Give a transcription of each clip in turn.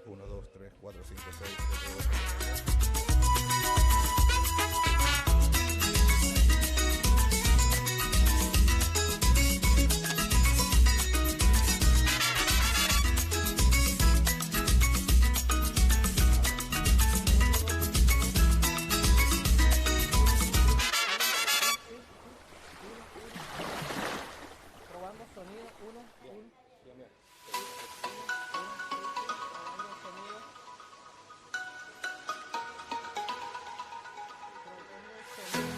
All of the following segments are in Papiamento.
1, 2, 3, 4, 5, 6, 7, 8. Probando sonido, 1, 1. Bien, bien. Probando sonido. Probando sonido.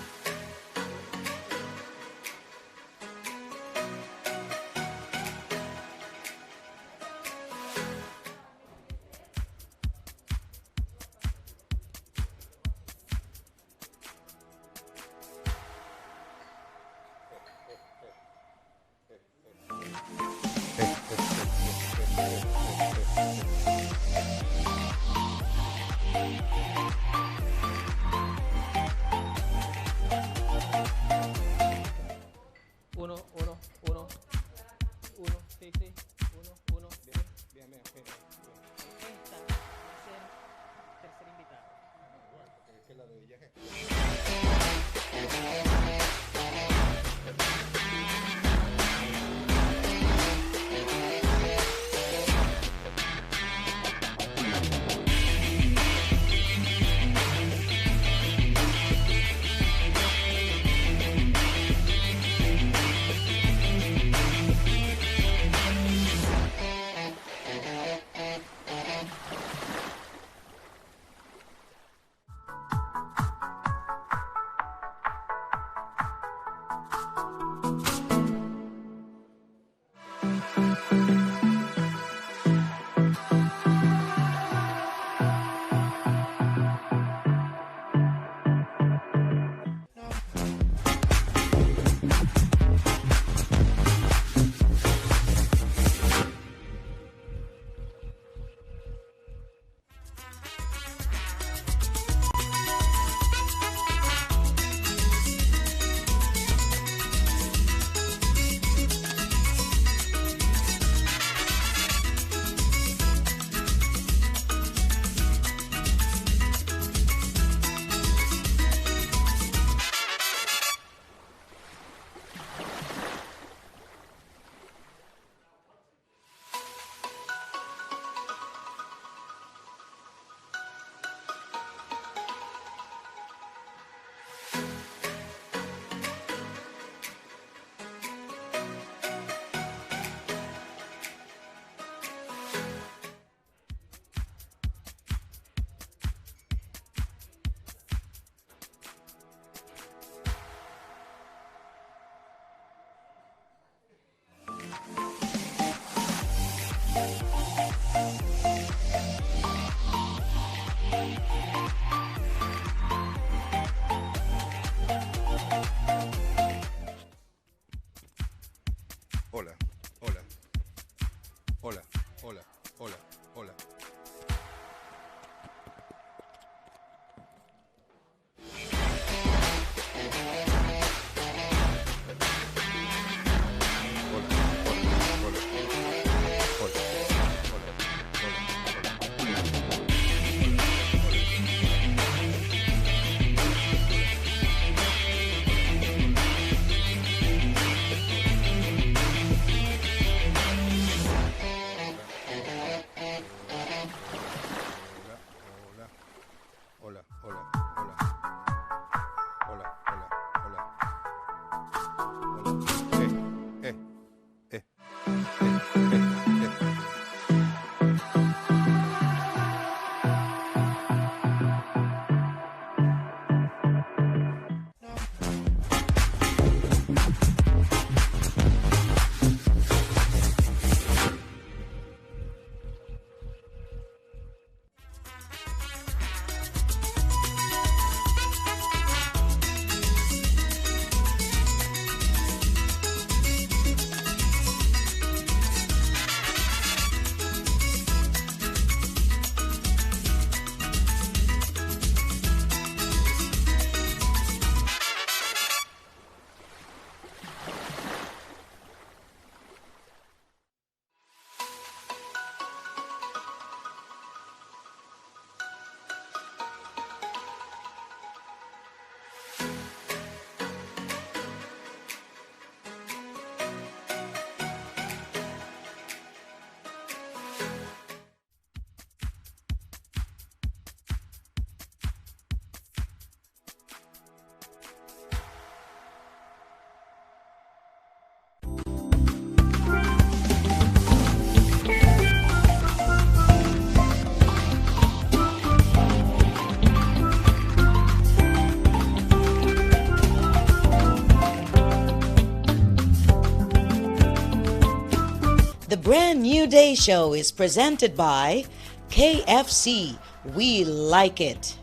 Uno, uno, uno, uno, sí, sí, uno, uno. Bien, bien, bien, bien, bien. Esta va a ser tercer invitado. Igual, porque es que la de ella es esta. Hola, hola, hola, hola, hola, hola. Hola, hola, hola, hola. The Brand New Day Show is presented by KFC. We like it.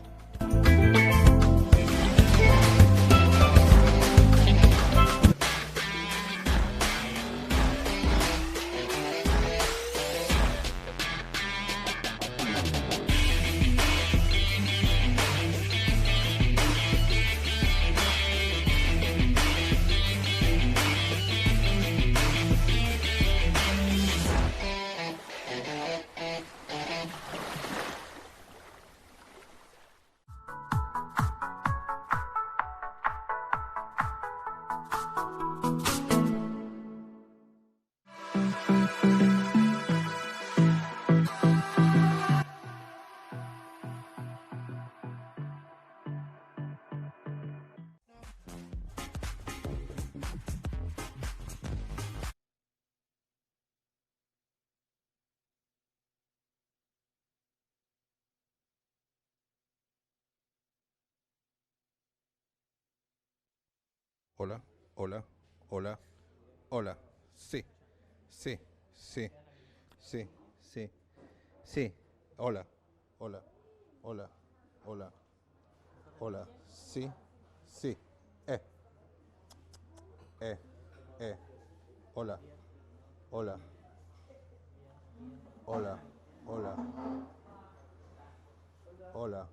Hola, hola, hola, hola. Sí, sí, sí, sí, sí, sí. Hola, hola, hola, hola, hola. Sí, sí. Eh, eh, eh. Hola, hola, hola, hola, hola.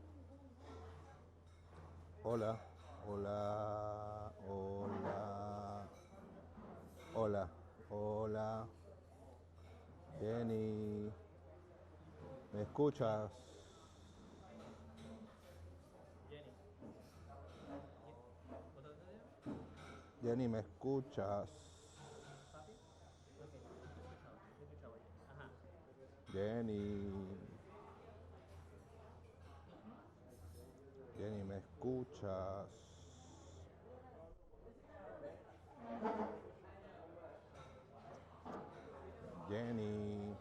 Hola, hola, hola, hola, hola. Jenny, ¿me escuchas? Jenny, ¿me escuchas? Jenny. Jenny, ¿me escuchas? Jenny.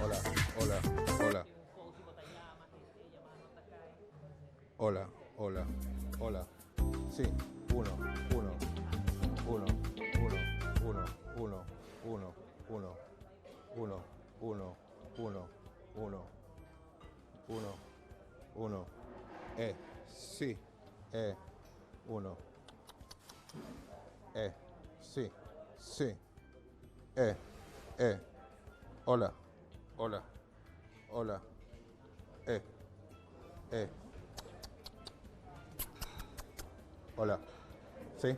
Hola, hola, hola. Hola, hola, hola. Sí, uno, uno, uno, uno, uno, uno, uno, uno, uno, uno, uno, uno, uno, uno. E, sí, E, uno. E, sí, sí. E, E. Hola, hola, hola. E, E. Hola. Sí.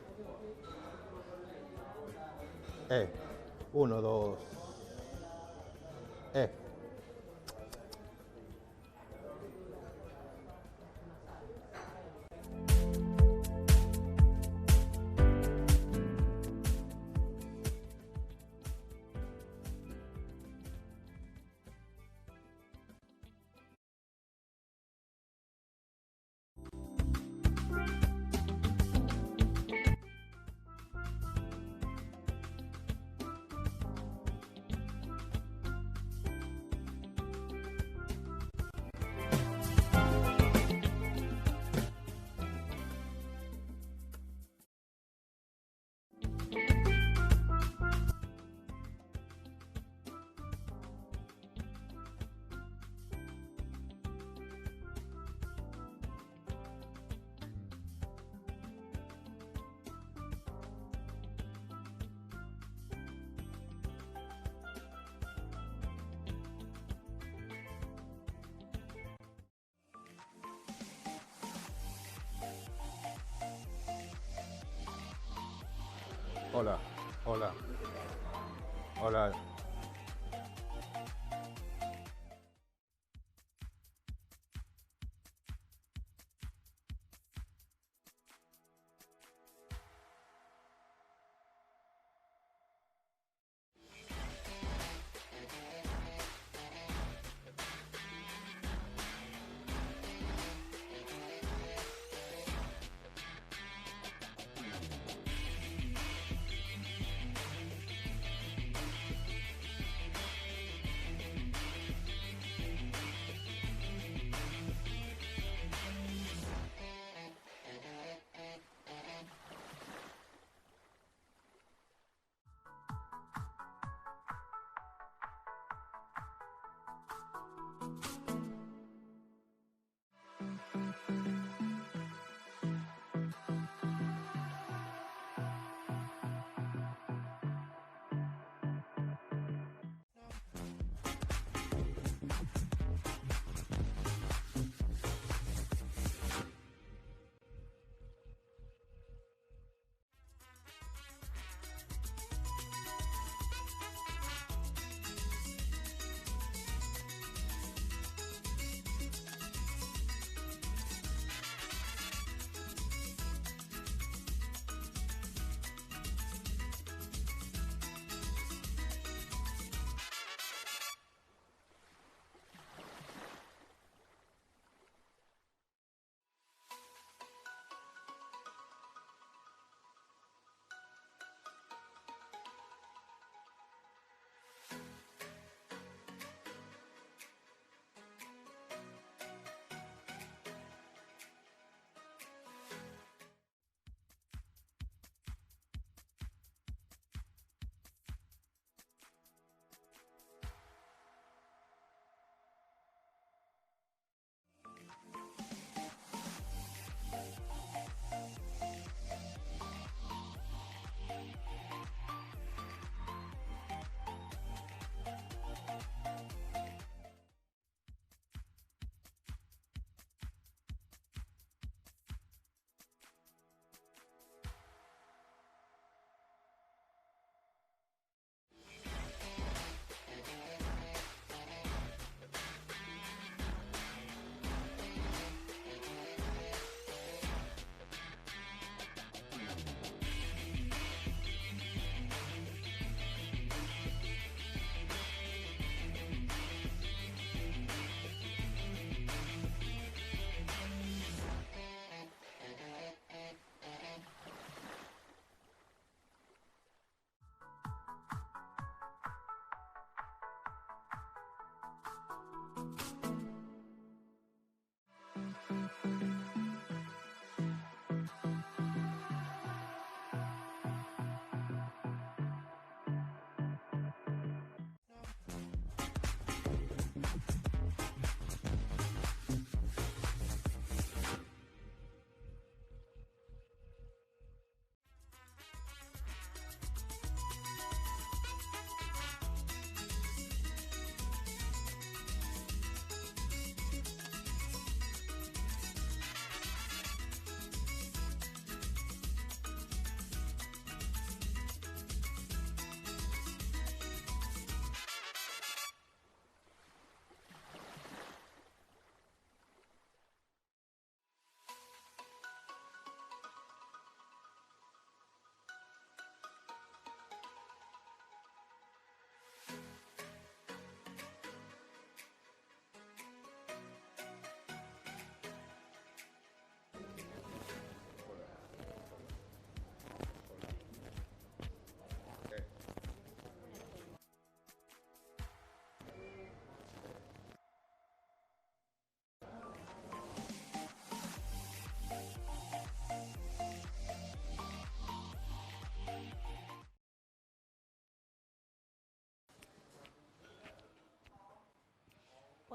E. Uno, dos. E. Hola, hola, hola.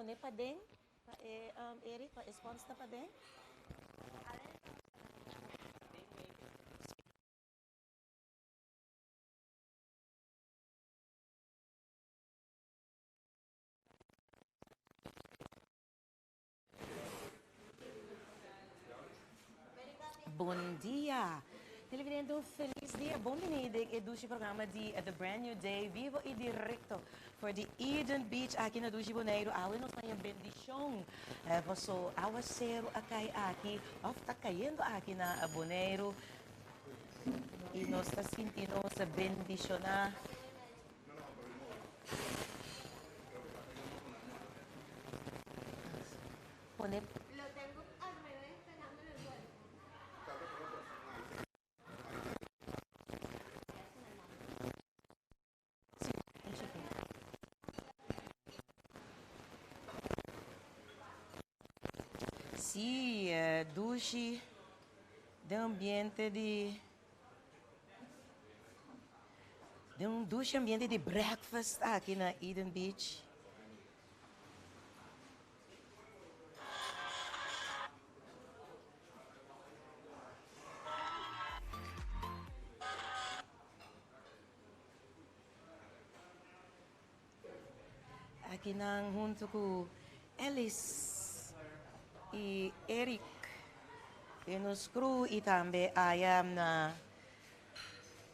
Pone paden, pa e, Eric, pa e spons ta paden. Bon dia! Televidente, un felis dia. Bon bini den e dushi programa di The Brand New Day, vivo y directo for di Eden Beach aki na dushi Boneiru. Awe nos haña bendicion paso awaceru a cay aki, of ta cayendo aki na Boneiru y nos ta sinti nos bendiciona. Pone. Lo tengo al revés pegando en el cuerpo. Sí, dushi den ambiente di den un dushi ambiente di breakfast aki na Eden Beach. Aki nan hunto cu Ellis y Eric den nos crew y tambe aya na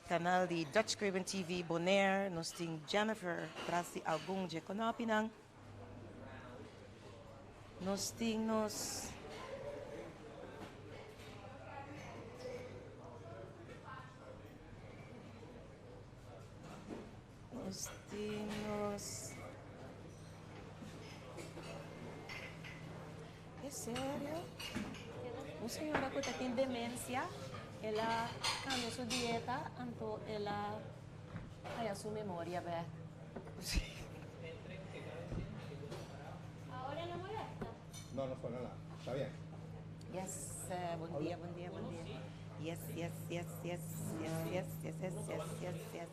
canal di Dutch Caribbean TV Bonaire nos tin Jennifer tras di algun dje konopinan. Nos tin nos Nos tin nos E serio? Un señora cu ta tin demencia, el a cambia su dieta, anto el a haya su memoria bek. Ahora no molesta. No, no suena nada. Está bien. Yes, bon dia, bon dia, bon dia. Yes, yes, yes, yes, yes, yes, yes, yes, yes, yes, yes.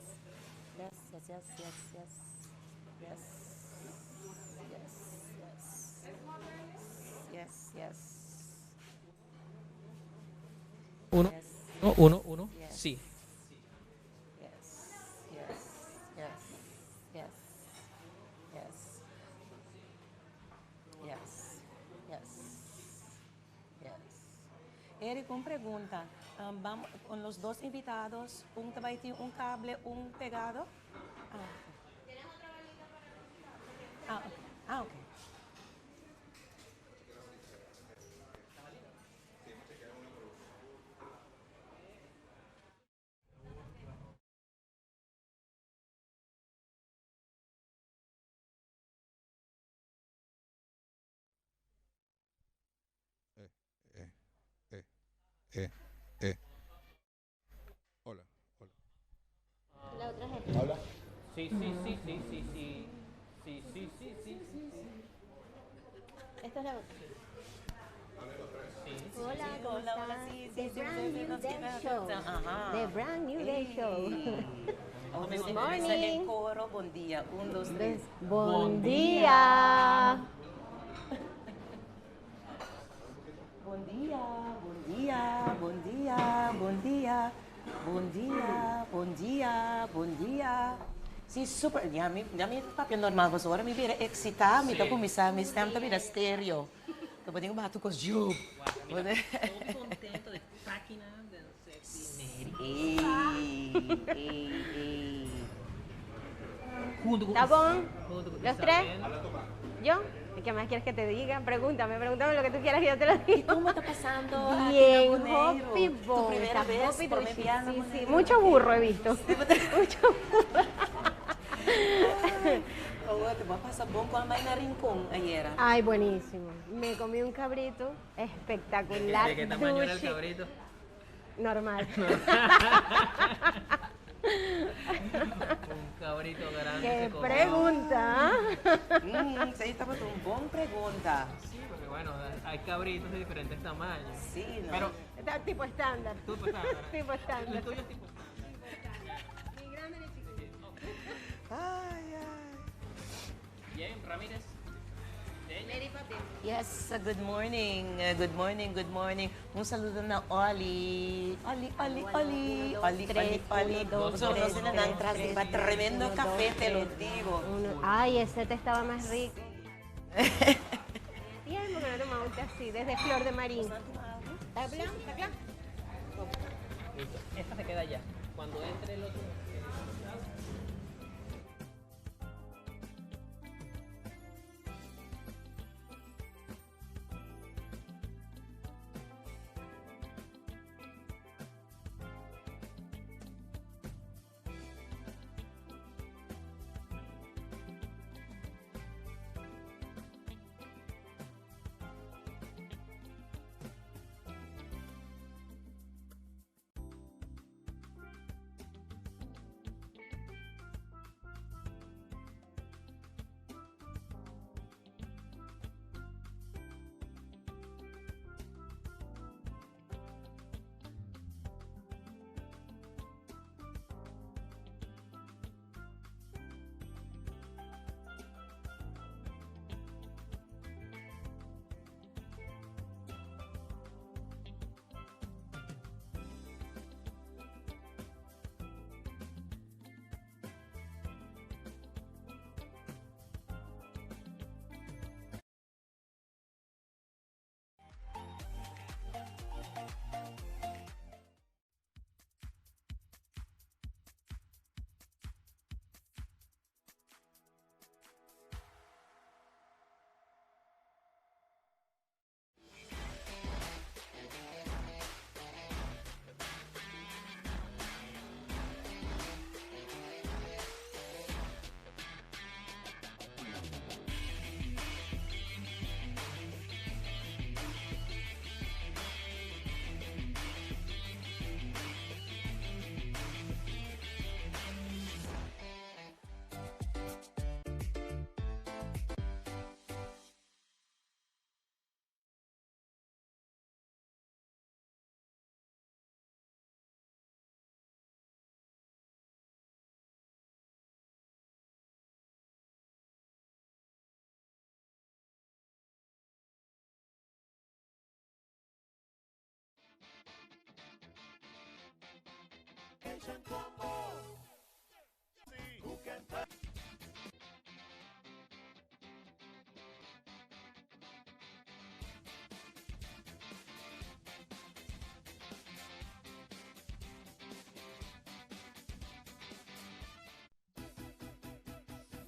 Yes, yes, yes, yes, yes. Yes. Yes, yes. Yes, yes. Uno, Yes. uno, uno, uno. Yes. Sí. Yes, yes, yes, yes, yes, yes, yes, yes. Eric, un pregunta. Vamos, con los dos invitados, un ta bay tin un cable, un pegado? Ah, ok. Ah, ok. Ah, ok. Eh, eh, eh, eh, eh. Hola, hola. La otra es esta. Hola. Sí, sí, sí, sí, sí, sí. Sí, sí, sí, sí, sí. Esta es la otra. Sí. Hola, ¿cómo Hola, hola, están? sí, The sí, sí, Brand sí, New nos Day queda- Show. Ajá. The Brand New Day Show. Vamos Good a morning. en coro, buen día. Un, dos, tres. Buen día. Buen día, buen día, buen día, buen día, buen día, buen día, buen día. Sí, super. Ya mi papia normal, pues ahora mi bira excita, mi ta Sí. cuminsa, mi stem ta bira stereo. Ta poding bato ko jub. Guau, mira, estoy contento de estar aquí de ser dinero. Ey, ey, ey. Junto con ¿Está bon? Junto con ¿Los tres? Isabel. ¿Yo? ¿Qué más quieres que te diga? Pregúntame, pregúntame lo que tú quieras y yo te lo digo. ¿Cómo está pasando aquí en Bien, Boneiru? hopi Tu bon, primera está vez hopi por dushi. Mediana Sí, sí, Boneiru. mucho burro he visto. Mucho burro. Oh, te voy a pasar bon con Mayna Rincón ayer. Ay, buenísimo. Me comí un cabrito espectacular. ¿De qué tamaño era el dushi. cabrito? Normal. Un cabrito grande. ¡Qué se comió. pregunta! Sí, estaba un bon pregunta. Sí, porque bueno, hay cabritos de diferentes tamaños. Sí, ¿no? Pero Está tipo estándar. tú, pues, estándar. Tipo estándar. El tuyo es tipo Ni grande ni chiquito. Ay, ay. Bien, Ramírez. De. Yes, good morning, good morning, good morning. Un saludo na Oli. Oli, Oli, Oli. Oli, Oli, Oli. So, nos nan tras di tremendo café, te lo digo. Ay, ese té estaba más rico. Tiempo que no tomaba un té así, desde Flor de Marín. ¿Está claro? ¿Está claro? Listo. Esta se queda allá. Cuando entre el otro.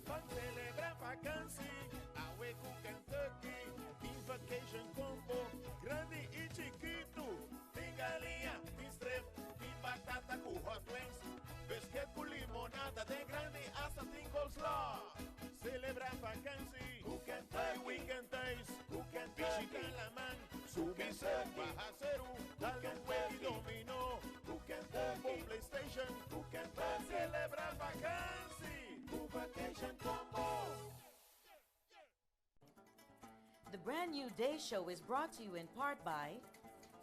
Ban celebra vakantie, awe cu Kentucky, tin vacation combo, grandi y chikito, tin galiña, tin strip, tin batata cu hot wings, biscuit cu limonada, den grandi hasta tin coleslaw. Celebra vakantie, cu Kentucky, weekend thuis, cu Kentucky, bishita laman, subi seru, baha seru, dal un wega domino, cu Kentucky, un PlayStation, cu Kentucky, celebra vakantie, cu vacation combo. The Brand New Day Show is brought to you in part by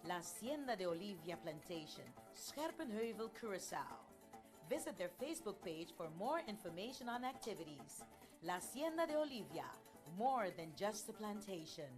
La Hacienda de Olivia Plantation, Scherpenheuvel, Curacao. Visit their Facebook page for more information on activities. La Hacienda de Olivia, more than just a plantation.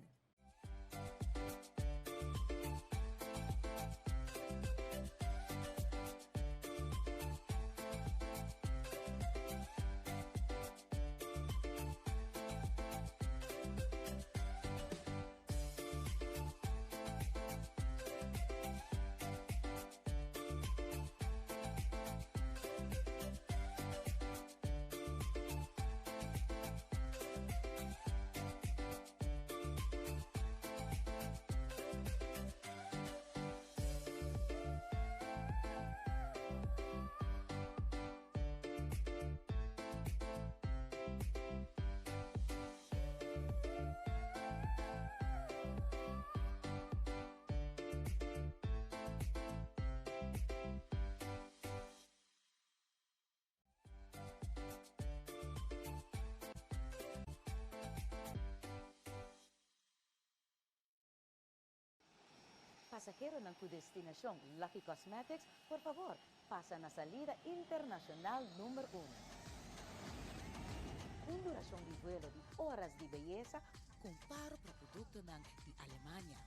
Pasaheronan cu destinacion Lucky Cosmetics, por fabor, pasa na salida internacional number 1. Un duracion di vuelo di horas di beyesa. Comparo pa productonan di Alemania.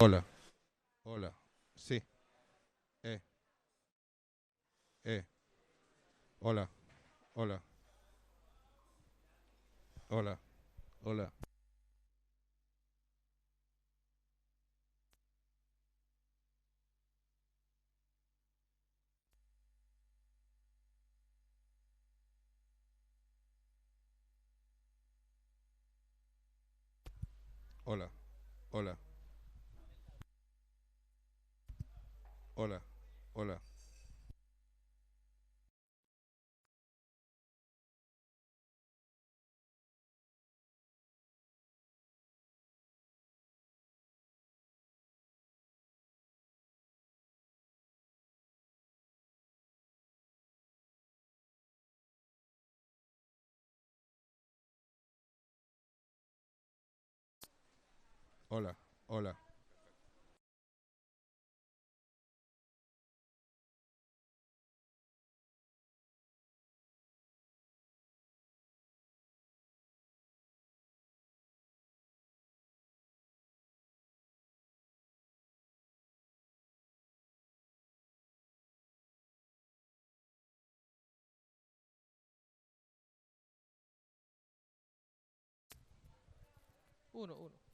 Hola. Hola. Sí. Eh. Eh. Hola. Hola. Hola. Hola. Hola. Hola. Hola. Hola. Hola. Hola. Uno, uno.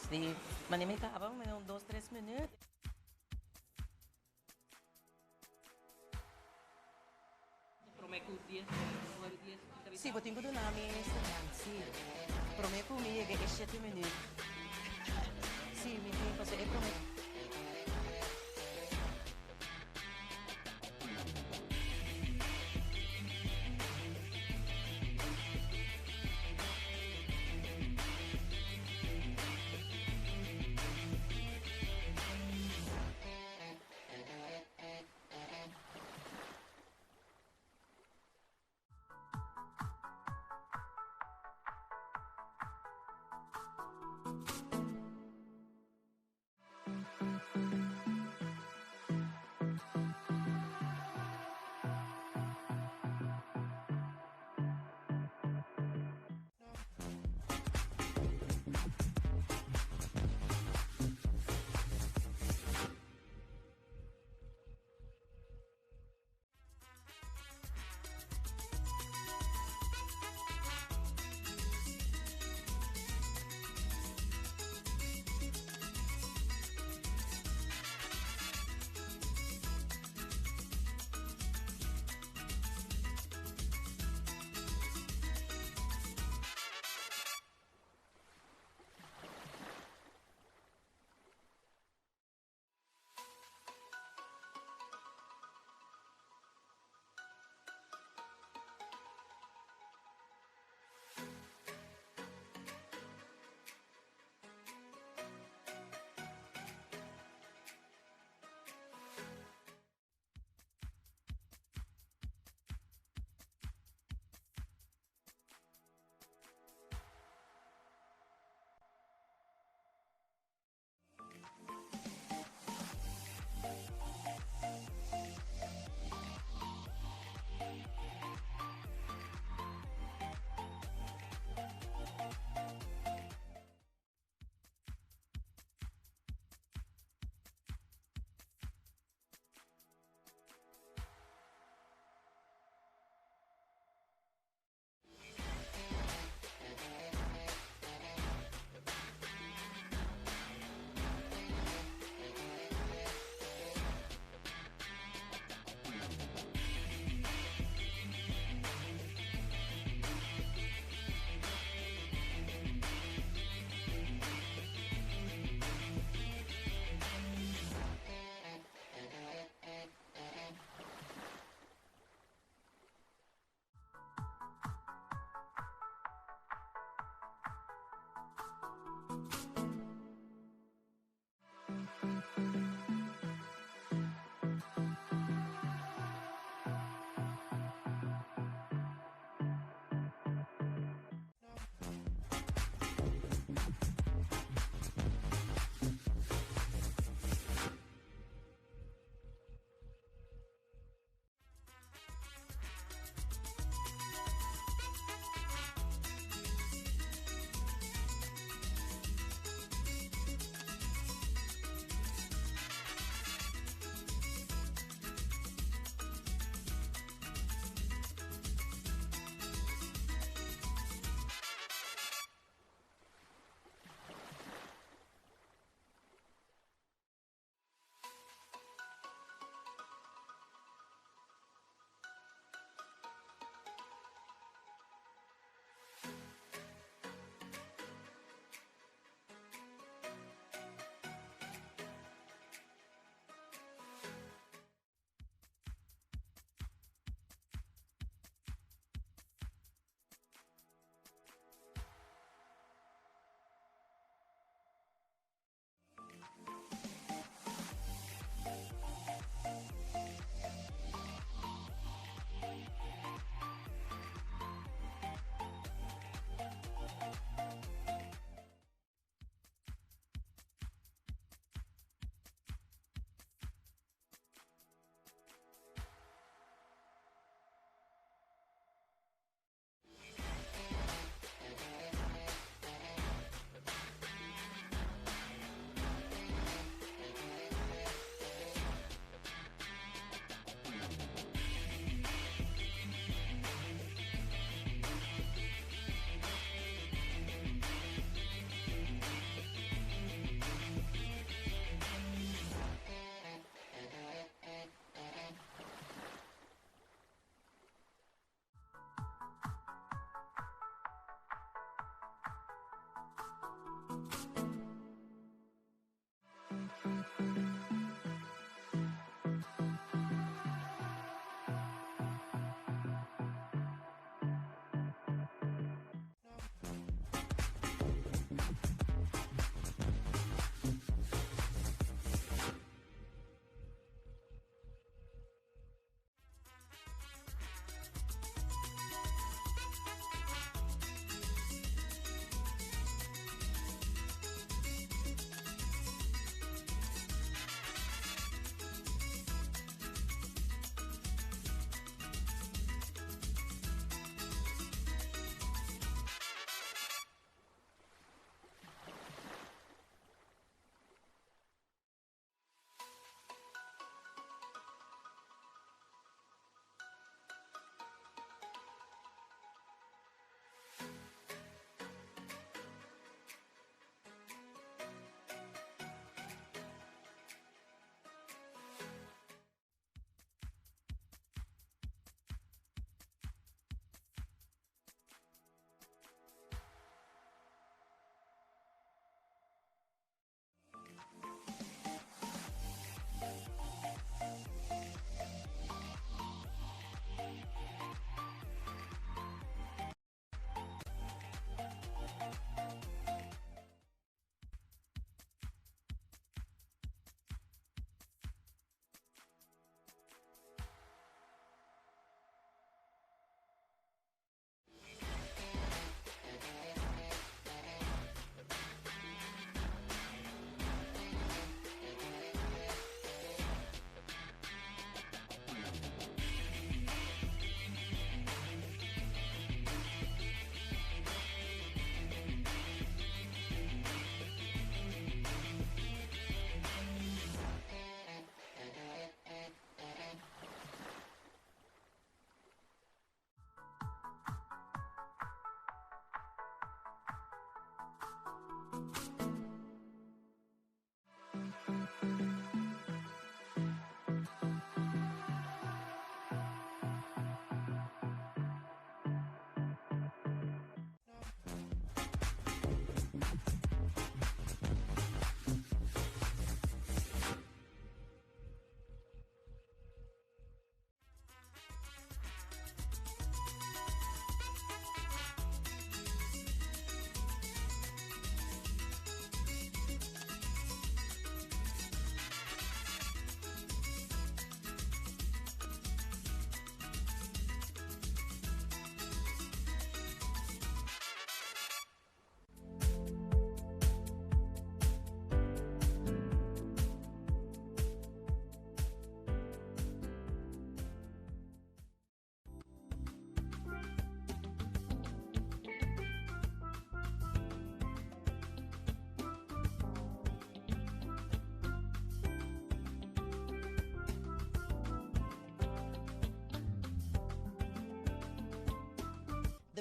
Di, mane mi kaba, mi un dos, tres minuut. Promé ku dies, nuebe dies, mi ta Si, bo tin ku duna mi señal, si. Promé ku mi yega e shete minuut. Si, mi tin, pasobra e promé.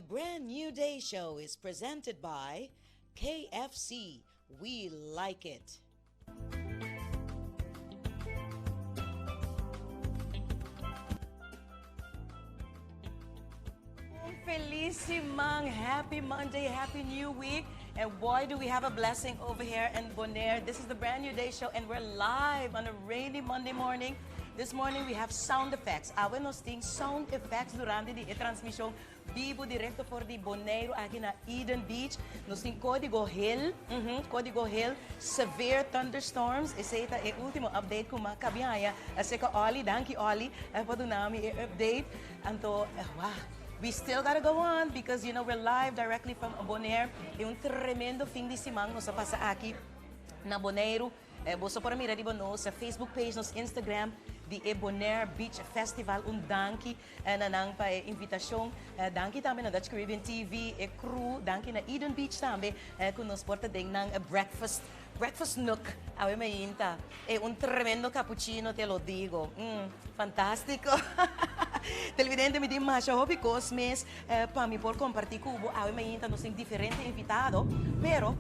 Brand New Day Show is presented by KFC. We like it. Un felis siman, happy Monday, happy new week. And boy, do we have a blessing over here in Bonaire. This is the Brand New Day Show, and we're live on a rainy Monday morning. This morning we have sound effects. Awe nos tin sound effects durante di e transmishon bibu direkto for di Boneiru aki na Eden Beach. Nos tin kódigo hel, kódigo hel, severe thunderstorms. Esei ta e último update ku m'a kabi haña aserka Olly. Danki Olly pa duna mi e update. Anto, wah, we still gotta go on because you know we're live directly from Bonaire. E un tremendo fin di siman nos a pasa aki na Boneiru. Boso por a mira riba nos Facebook page, nos Instagram di e Bonaire Beach Festival. Un danki na nan pa e invitashon. Danki tambe na Dutch Caribbean TV, e crew. Danki na Eden Beach tambe ku nos por ta den nan breakfast, breakfast nook awe mainta. E un tremendo cappuccino, te lo digo. Fantástiko. Televidente, mi tin masha hopi kos mes pa mi por kompartí ku bo awe mainta. Nos tin diferente invitado, pero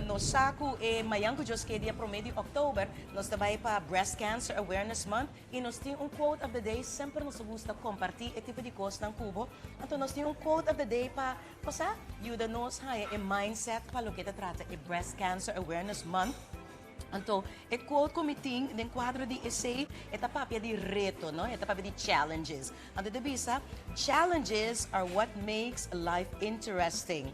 nos sa ku e mayan ku Dios ke dia promé di òktober nos ta bai pa Breast Cancer Awareness Month i nos tin un quote of the day. Semper nos ta gusta kompartí e tipo di kosnan ku bo. Anto nos tin un quote of the day pa pasá yuda nos haña e mindset pa loke ta trata e Breast Cancer Awareness Month. Anto, e quote ku mi tin den kuadro di esei, e ta papia di reto, no? E ta papia di challenges. Anto e ta bisa, Challenges are what makes life interesting.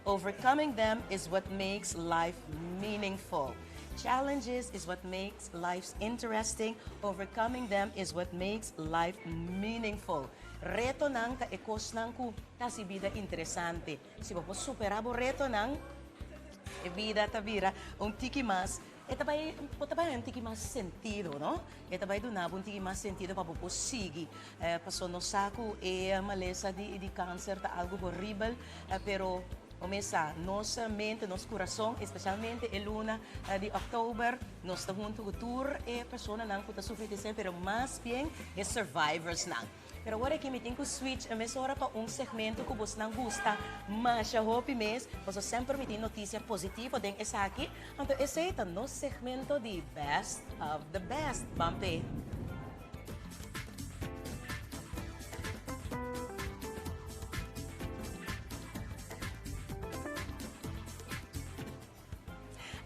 Overcoming them is what makes life meaningful. Challenges is what makes life interesting. Overcoming them is what makes life meaningful. Retonan ta e kosnan ku ta hasi bida interesante. Si bo por superá bo retonan, e bida ta bira un tiki mas, e ta bai, bo ta bai haña un tiki mas sentido, no? E ta bai duna bo un tiki mas sentido pa bo por sigui. Pasobra nos sa ku e malesa di di kanser ta algu horibel, pero bo mes sa, nos mente, nos kurason, espesialmente e luna di òktober, nos ta huntu ku tur e personanan ku ta sufri di esei, pero mas bien e survivorsnan. Pero awor aki mi tin ku switch e mesora pa un segmento ku bosnan gusta masha hopi mes, pasobra semper mi tin notisia positivo den esaki. Anto esei ta nos segmento di Best of the Best. Ban p'e!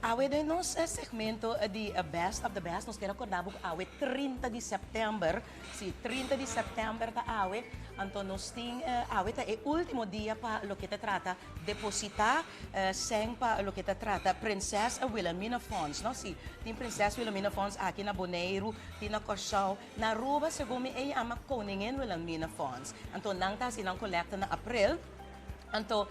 Awe den nos segmento di Best of the Best nos kier acorda bo cu awe 30 di september, si 30 di september ta awe, anto nos tin awe ta e ultimo dia pa loke ta trata deposita sèn pa loke ta trata Prinses Wilhelmina Fonds, no si tin Prinses Wilhelmina Fonds aki na Boneiru, tin na Kòrsou, na Aruba segun mi e yama Koningin Wilhelmina Fonds, anto nan ta hasi nan kolekta na april. Anto,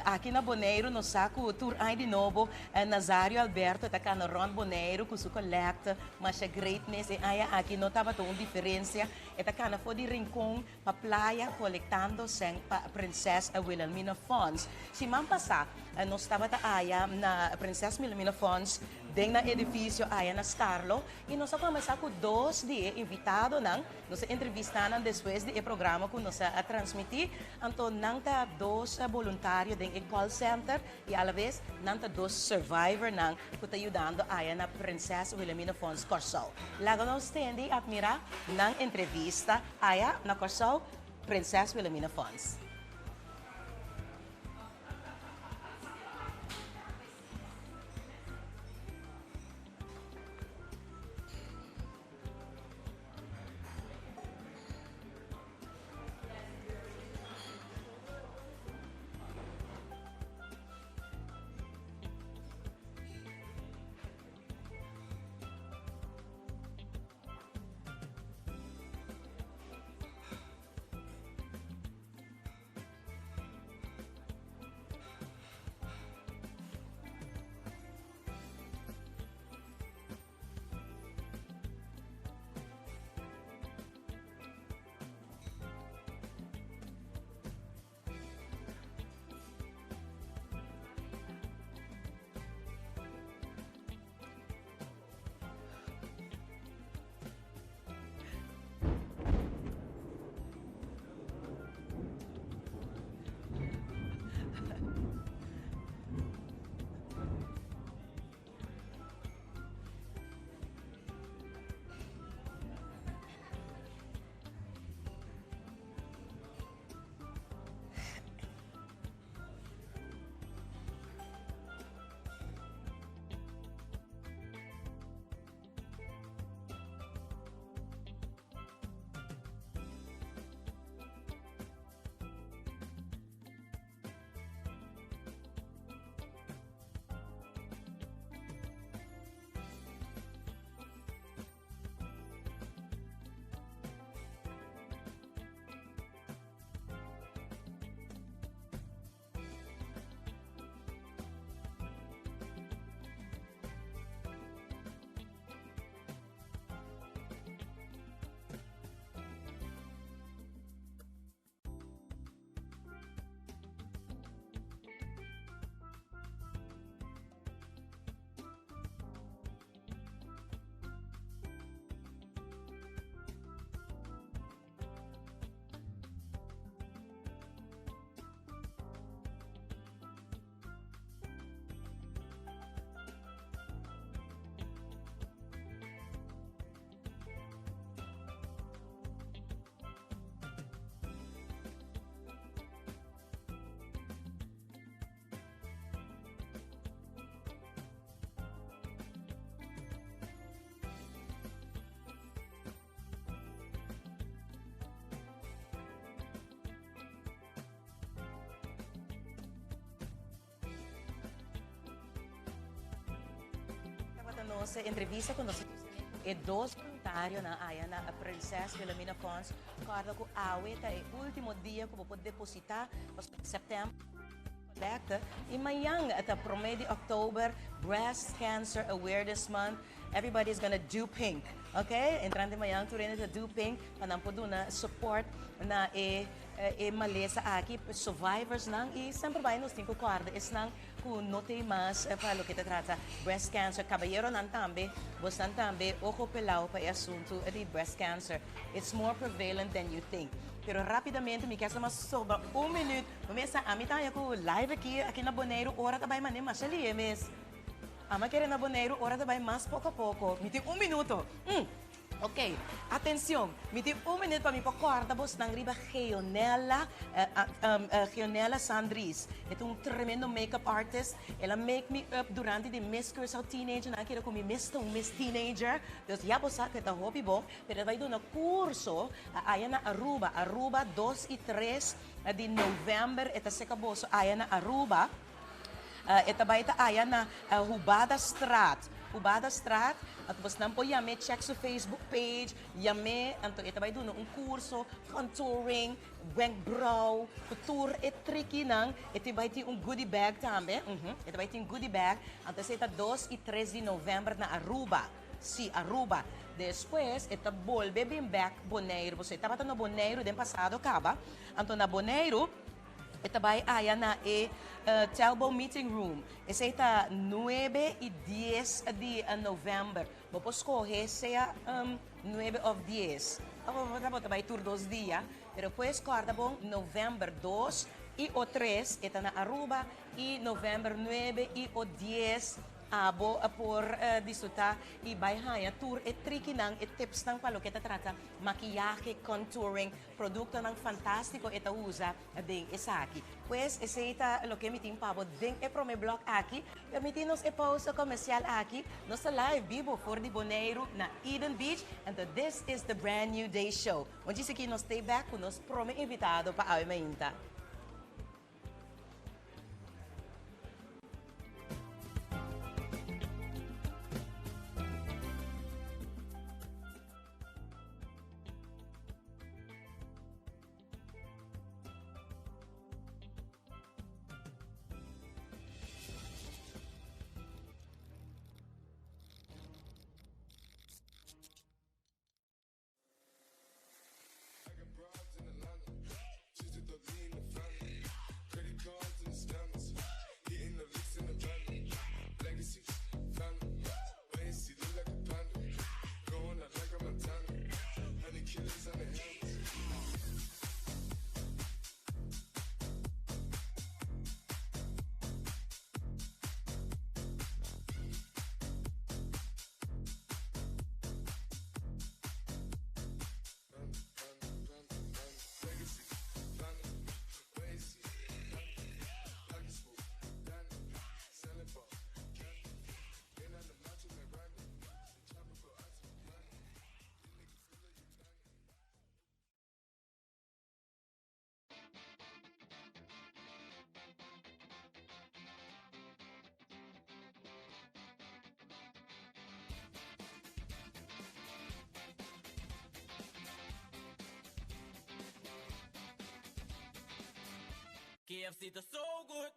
aki na Boneiru nos sa ku tur aña di nobo Nazario Alberto ta kana rònt Boneiru ku su kolèkte masha great mes. E aña aki no tabata un diferensia. E ta kana for di Rincon pa Playa kolektando sèn pa Prinses Wilhelmina Fonds. Siman pasá nos tabata aya na Prinses Wilhelmina Fonds den nan edifisio aya na Starlo i nos a kombersá ku dos di e invitadonan. Nos a entrevistá nan despues di e programa ku nos a transmití. Anto nan ta dos boluntario den e call center i alabes nan ta dos survivornan ku ta yudando aya na Prinses Wilhelmina Fonds Kòrsou. Laga nos tende i atmirá nan entrevista aya na Kòrsou, Prinses Wilhelmina Fonds. nos entrevista ku nos e dos voluntarionan aya na Prinses Wilhelmina Fonds. Kòrda ku awe ta e último dia ku bo por depositá pasobra sèptèmber kolekta i mañan ta promé di òktober, Breast Cancer Awareness Month. Everybody is gonna do pink, ok? Entrante mañan tur hende ta do pink pa nan por duna support na e e malesa aki, survivorsnan i semper bai nos tin ku kòrda esnan ku no tin mas pa loke ta trata breast cancer. Kabayeronan tambe, bosnan tambe ojo pelao pa e asuntu di breast cancer. It's more prevalent than you think. Pero rapidamente mi kier sa mas sobra un minuut. Bo mester sa ami ta haña ku live aki aki na Boneiru ora ta bai mane masha lihe mes. Ama kere na Boneiru ora ta bai mas poko poko. Mi tin un minuto. Mm. Ok, atencion. Mi tin un minuut pa mi por corda bosnan riba Geonella, Geonella Sandries. E ta un tremendo make-up artist. El a make me up durante di Miss Curaçao Teenager. Nan a kere cu mi mes ta un Miss Teenager. Dus ya bo sa cu e ta hopi bon. Pero e bai duna curso aya na Aruba. Aruba dos y tres di november e ta seca boso aya na Aruba. E ta bai ta aya na Hubadastraat. Hubadastraat, anto bosnan por yam'é, check su Facebook page, yam'é, anto e ta bai duna un curso, contouring, wenkbrauw, cu tur e trikinan. E tin bai tin un goodie bag tambe, e ta bai tin goodie bag. Anto esei ta dos y tres di november na Aruba. Sí, Aruba. Despues e ta bolbe bin bek Boneiru, pasobra e tabata na Boneiru den pasado caba. Anto na Boneiru. E ta bai aya na e Telbo Meeting Room. Esei ta nuebe i dies di novèmber. Bo por skohe sea nuebe òf dies. Òf bo ta bai tur dos dia. Pero pues kòrda bon, novèmber dos i o tres e ta na Aruba i novèmber nuebe i o dies abo por disfrutá i bai haña tur e trikinan, e tipsnan pa loke ta trata makiyahe, contouring, Productonan fantastico e ta usa den esaki. Pues esey ta loke mi tin pa bo den e prome blog aki. Permiti nos e pausa comercial aki. Nos ta live bibo for di Boneiru na Eden Beach. Anto this is the Brand New Day Show. Un djis aki nos stay back cu nos prome invitado pa awe mainta. KFC ta so good,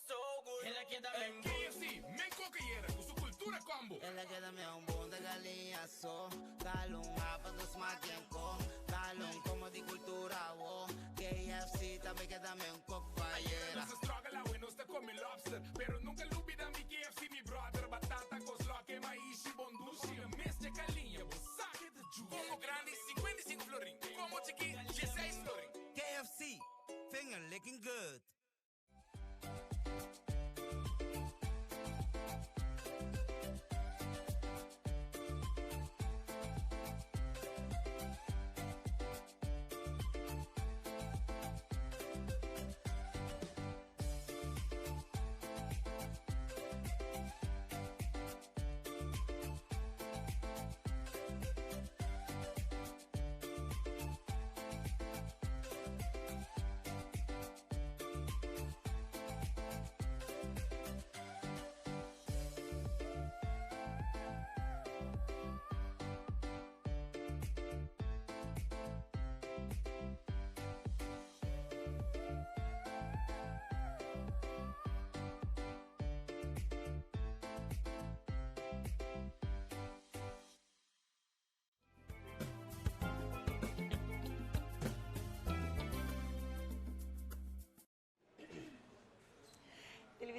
so good. El a keda men bon. KFC, men kokeyera ku su kultura combo. El a keda men bon ta galiña so. Talon apa ta smaak den ko. Talon como di cultura wo. KFC tambe keda men kokayera. Nos a struggle awe, nos ta come lobster. Pero nunca lubida mi KFC mi brother. Batata, kosloke, maishi, bon dushi. E mes dje galiña, bo sa ke ta juicy. Combo grandi, 55 florin. Combo chiki, 16 florin. KFC, finger licking good.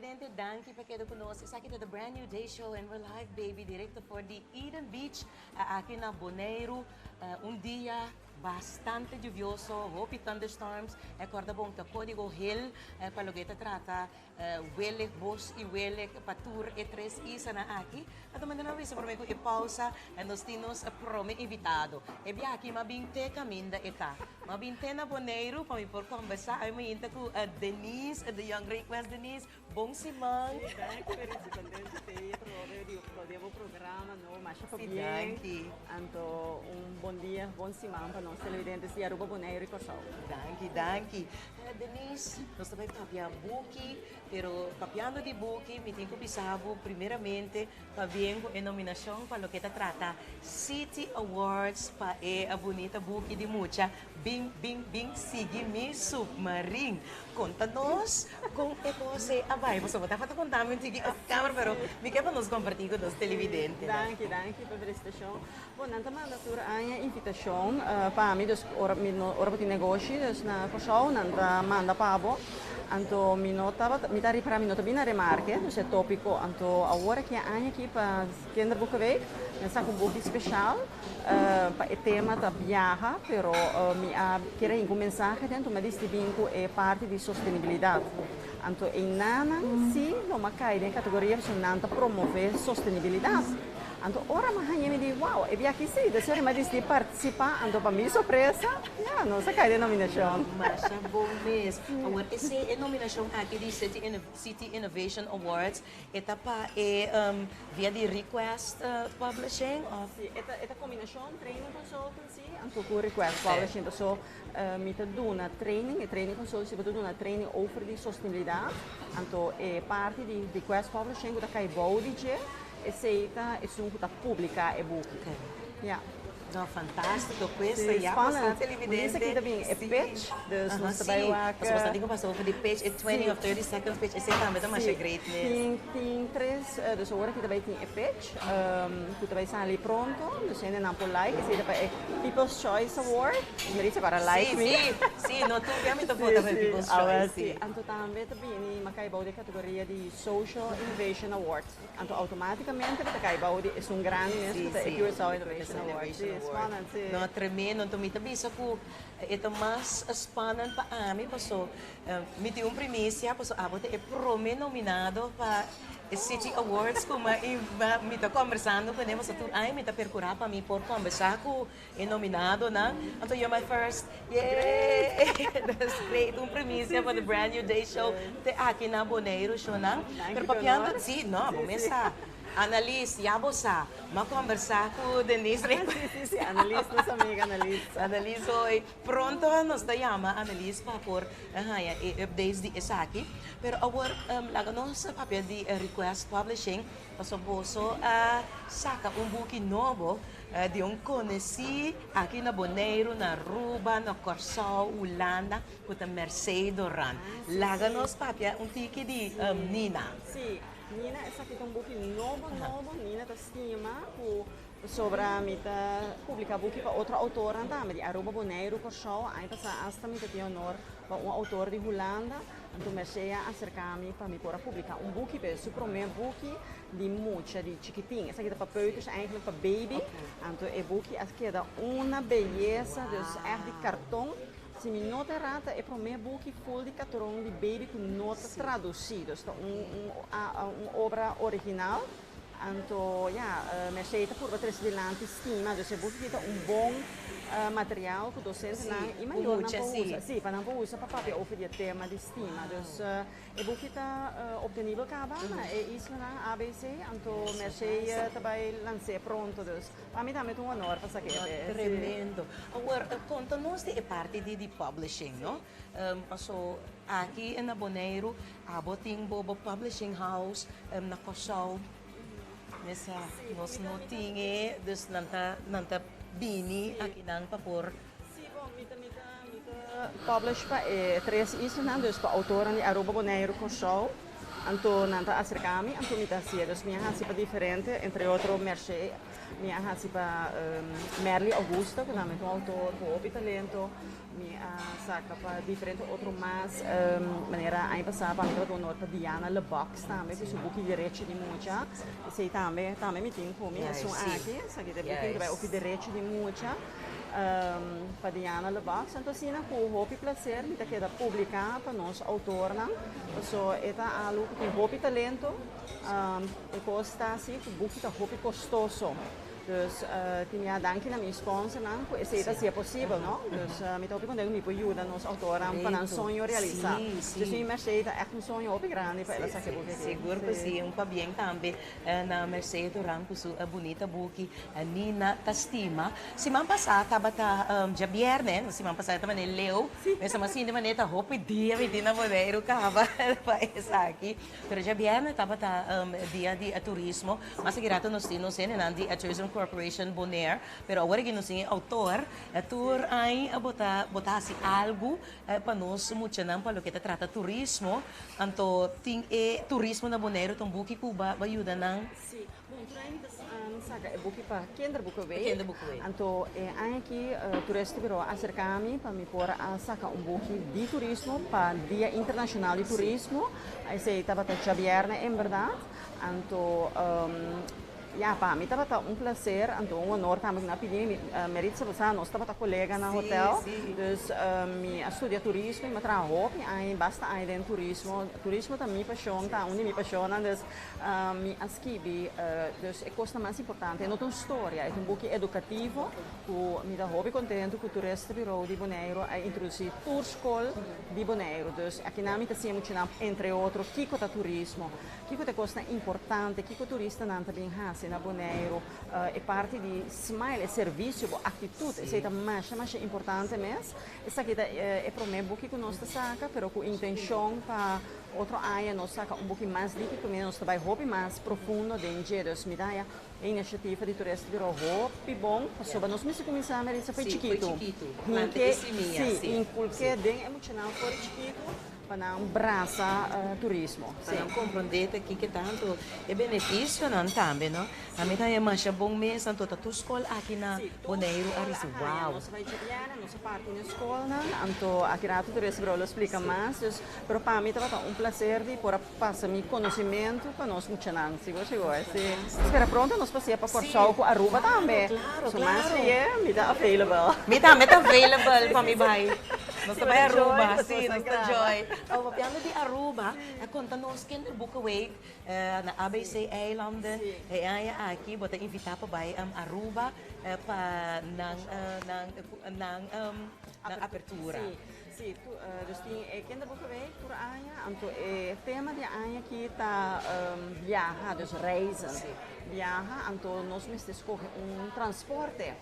Televidente, danki pa keda ku nos. Esaki ta The Brand New Day Show and we're live baby, direkto for di Eden Beach aki na Boneiru. Un dia bastante lluvioso, hopi thunderstorms. E korda bon ta kodigo hel pa loke ta trata welek, bos i welek pa tur e tres islanan aki. A tuma nan avisa prome ku e pausa nos tin nos prome invitado. E biaha aki m'a bin te kaminda e ta. M'a bin te na Boneiru pa mi por kombersá. Ami mainta ku Denise de Young Request. Denise, bon siman. Danki Maritza, contento te atrobe di aplaudi bo programa no, masha Sí, pabien. danki. Anto un bon dia, bon siman pa nos televidentes di Aruba, Boneiru y Kòrsou. Danki, danki. Denise, nos ta bai papia buki, pero papiando di buki mi tin ku bisa bo primeramente pabien ku e nominashon pa loke ta trata City Awards pa e bunita buki di mucha Bin, bin, bin sigui mi submarin. Konta nos kon e kos ei a bai. Pasobra bo tabata konta mi un tiki off camera, pero mi ke pa nos kompartí ku nos televidentenan. Danki, danki pa felisitashon. Bon, nan ta manda tur aña invitashon pa mi, dus ora mi no, ora bo tin negoshi dus na Kòrsou nan ta manda pa bo. Anto mi no tabata, mi ta ripará mi no ta bini na remarke, dus e tópiko. Anto awor aki e aña aki pa Kinderboekenweek mi a saka un buki speshal pa e tema ta biaha, pero mi a kere hinka un mensahe den, anto mi a disidí bin ku e parti di sostenibilidat. Anto einanan si lo mi a kai den e kategoria pasobra nan ta promové sostenibilidat. Anto ora mi a haña mi di wow, e biaha aki si, despues mi a disidí partisipá, anto pa mi sorpresa, ya, nos a kai den nominashon. Masha bon mes. Awor esei e nominashon aki di City Innovation Awards e ta pa e via di Request Publishing of? Si, e ta e ta kombinashon training consultancy anto ku Request Publishing. Paso mi ta duna training, e training consultancy bo ta duna training over di sostenibilidat, anto e parti di Request Publishing ku ta kai bou di dje, Esei ta esun ku ta publiká e buki. Ya. No, fantástiko. Pues Sí, ya pasó spannend. televidente. Bo aki ta bin e pitch, dus Aha, nos ta bai sí. wak. Pasobra bastante ku pasa over di pitch, e 20 of 30 seconds pitch, esei tambe ta masha Sí, great mes. tin, tin tres, dus awor aki ta bai tin e pitch, ku ta bai sali pronto, dus hendenan por like, esei ta pa e People's Choice Award. Maritza para like Sí, mi. sí, sí, no tur bia mi ta vota pa e Sí, sí, People's awel Choice, sí. sí. Anto tambe ta bini, mi a kai bou di e kategoria di Social Innovation Award. Anto automaticamente bo ta cay bao di esun grandi mes cu ta e Curaçao Innovation Award. Si, spannend, si. No, tremendo. Anto mi ta bisa cu e ta mas spannend pa ami paso mi tin un primicia paso abo ta e prome nominado pa e City Awards cu mi ta conversando cune paso tur aña mi ta percura pa mi por conversa cu E nominadonan. Anto you're my first. Yay! That's great. Un premicia pa The Brand New Day Show te aki na Boneiru shownan. Pero papiando si, no, bo mes sa. Annelies, ya bo sa. M'a combersa cu Denise Request. Si, si, si. Annelies, nos amiga Annelies. Annelies hoy. Pronto nos ta yama Annelies pa por haña e updates di esaki. Pero awor laga nos papia di Request Publishing. Pasobra boso a saca un buki nobo di un konesí aki na Boneiru, na Aruba, na Kòrsou, Hulanda, ku ta Mercé Doran. Laga nos papia un tiki di Nina. Sí, Nina esaki ta un buki nobo nobo. Nina ta stima ku pasobra mi ta publiká buki pa otro outornan tambe di Aruba, Boneiru, Kòrsou. Aña pasá asta mi ta tin honor pa un outor di Hulanda. Anto Mercé a aserká mi pa mi por a publiká un buki, pero su promé buki di mucha di chikitin. Esaki ta pa peuters eigenlijk pa baby. Anto e buki a keda una beyesa, dus echt di karton. Si mi no ta erá ta e promé buki full di karton di baby ku no ta tradusí. Dus ta un un un obra original. Anto ya, Mercé ta purba trese dilanti stima. Dus e buki aki ta un bon material ku dosentenan i mayornan por usa. Sí, pa nan por usa pa papia over di e tema di stima. Dus E buki ta obtenibel kaba na e islanan ABC, anto Mercé ta bai lans'é pronto, dus pa mi tambe ta un honor pa sa kebe. Tremendo. Awor, konta nos di e parti di di publishing, no? Paso aki na Boneiru abo tin bo bo publishing house, na Kòrsou mesa nos no tin e, dus nan ta nan ta bini akinan pa por. Sí, bon, mi ta mi ta Mi ta publish pa e tres islanan, dus pa outornan di Aruba, Boneiru, Kòrsou. Anto nan ta aserká mi, anto mi ta hasié. Dus mi a hasi pa diferente, entre otro Mercé, mi a hasi pa Merly Augusta, ku tambe ta un outor ku hopi talento. Mi a saka pa diferente otro mas, manera aña pasá pa mi tabata un honor pa Diana Lebox tambe ku su buki Derecho di Mucha. Esei tambe tambe mi tin ku mi, esun aki, esaki ta e buki ku ta bai ofi Derecho di Mucha pa Diana Lebox. Anto asina ku hopi plaser mi ta keda publiká pa nos outornan, paso e ta algu ku tin hopi talento, e kos ta asi ku buki ta hopi kostoso. Dus tin ya danki na mi sponsornan ku esei ta hasié posibel, no? Dus mi ta hopi kontentu ku mi por yuda nos outornan pa nan soño realisá. Dus mi Mercé ta ègt un soño hopi grandi pa el a saka e buki aki. Sigur ku si, un pabien tambe na Mercé Duran ku su bunita buki Nina ta stima. Siman pasá tabata djabièrnè, siman pasá e ta manera leu, mester mas sinti manera ta hopi dia mi tin na Boneiru kaba pa esaki. Pero djabièrnè tabata dia di turismo. Mas aki rato nos tin nos hendenan di Tourism Corporation Bonaire, pero awor aki nos tin e outor. Tur aña bo ta bo ta hasi algu pa nos muchanan pa loke ta trata turismo. Anto tin e turismo na Boneiru ta un buki ku ba ba yuda nan. Sí, bon tur aña mi ta saka e buki pa Kinderboekenweek. Anto e aña aki Toeristenbureau a aserka mi pa mi por a saka un buki di turismo pa Dia Internashonal di Turismo. Esei tabata djabièrnè en bèrdat. Anto ya pa mi tabata un placer anto un honor tambe ku nan a pidi mi. Meritza bo sa nos tabata kolega na hotel. Dus mi a studia turismo i mi a traha hopi aña basta aña den turismo. Turismo ta mi pashon, ta un di mi pashonnan. Dus mi a skibi dus e kosnan mas importante. E no ta un storia, e ta un buki edukativo ku mi ta hopi kontentu ku Toeristenbureau di Boneiru a introdusí tur skol di Boneiru. Dus akinan mi ta siña muchanan entre otro kiko ta turismo, kiko ta e kosnan importante, kiko turistanan ta bin hasi na Boneiru, e parti di smile, e servisio, bo aktitut, esei ta masha masha importante mes. Esaki ta e promé buki ku nos ta saka, pero ku intenshon pa otro aña nos saka un buki mas diki ku nos ta bai hopi mas profundo den dje. Dus mi ta haña E iniciativa di Toeristenbureau hopi bon, pasobra nos mester cuminsa Maritza fo'i chikitu. Hinke, si, inculke den e muchanan for di chikitu pa nan brasa turismo. Pa nan comprende ta kiko tanto e beneficionan tambe, no? Ami ta haña masha bon mes, anto ta tur scol aki na Boneiru a ricibi. Wow! Nos a bai djabièrnè, nos a parti na e scolnan, anto aki rato Toeristenbureau lo splica mas, dus, pero pa mi tabata un placer di por a Pasa mi conocimento pa nos muchanan, sigur sigur. Si spera pronto nos pasia pa Corsou cu Aruba tambe. So mas bien mi ta available. Mi tambe ta available pa mi bai. Nos ta bai Aruba, si, nos ta joy. Awo papiando di Aruba, a conta nos Kinderboekenweek na ABC Eilanden e aña aki bo ta invita pa bai Aruba pa nan nan nan apertura. Sí, dus tin e Kinderboekenweek tur aña, anto e tema di e aña aki ta biaha, dus reizen. Biaha, anto nos mester skohe un transporte.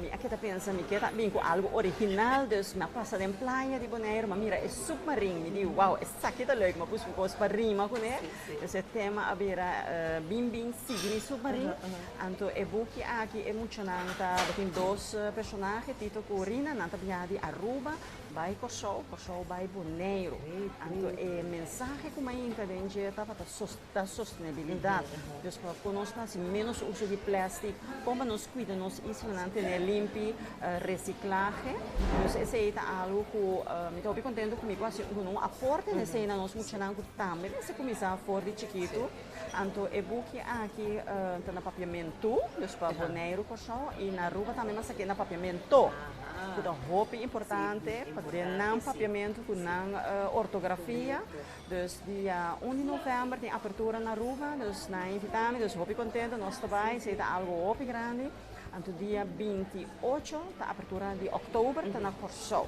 Mi a keda pensa, mi ke ta bin ku algu original, dus mi a pasa den playa di Boneiru, mi a mira e submarin, mi di wow, esaki ta leuk, mi a buska un kos pa rima kuné. Dus e tema a bira bin bin sigui mi submarin. Anto e buki aki e muchanan ta bo tin dos personahe, Tito ku Rina, nan ta biaha di Aruba bai Kòrsou, Kòrsou bai Boneiru. Anto e mensahe ku mainta den dje tabata ta sostenibilidat. Dus pa kon nos ta hasi ménos uso di plèstik, kon pa nos kuida nos islanan tene limpi, resiklahe. Dus esei ta algu ku mi ta hopi kontentu ku mi por hasi duna un aporte na esei na nos muchanan ku tambe mester kuminsá for di chikitu. Anto e buki aki ta na papiamentu, dus pa Boneiru, Kòrsou i na Aruba tambe mas aki na papiamento, ku ta hopi importante pa den nan papiamentu ku nan ortografia. Dus dia un di novèmber tin apertura na Aruba, dus nan a invitá mi, dus hopi kontento nos ta bai, esei ta algu hopi grandi. Anto dia 28 ta apertura di òktober ta na Kòrsou.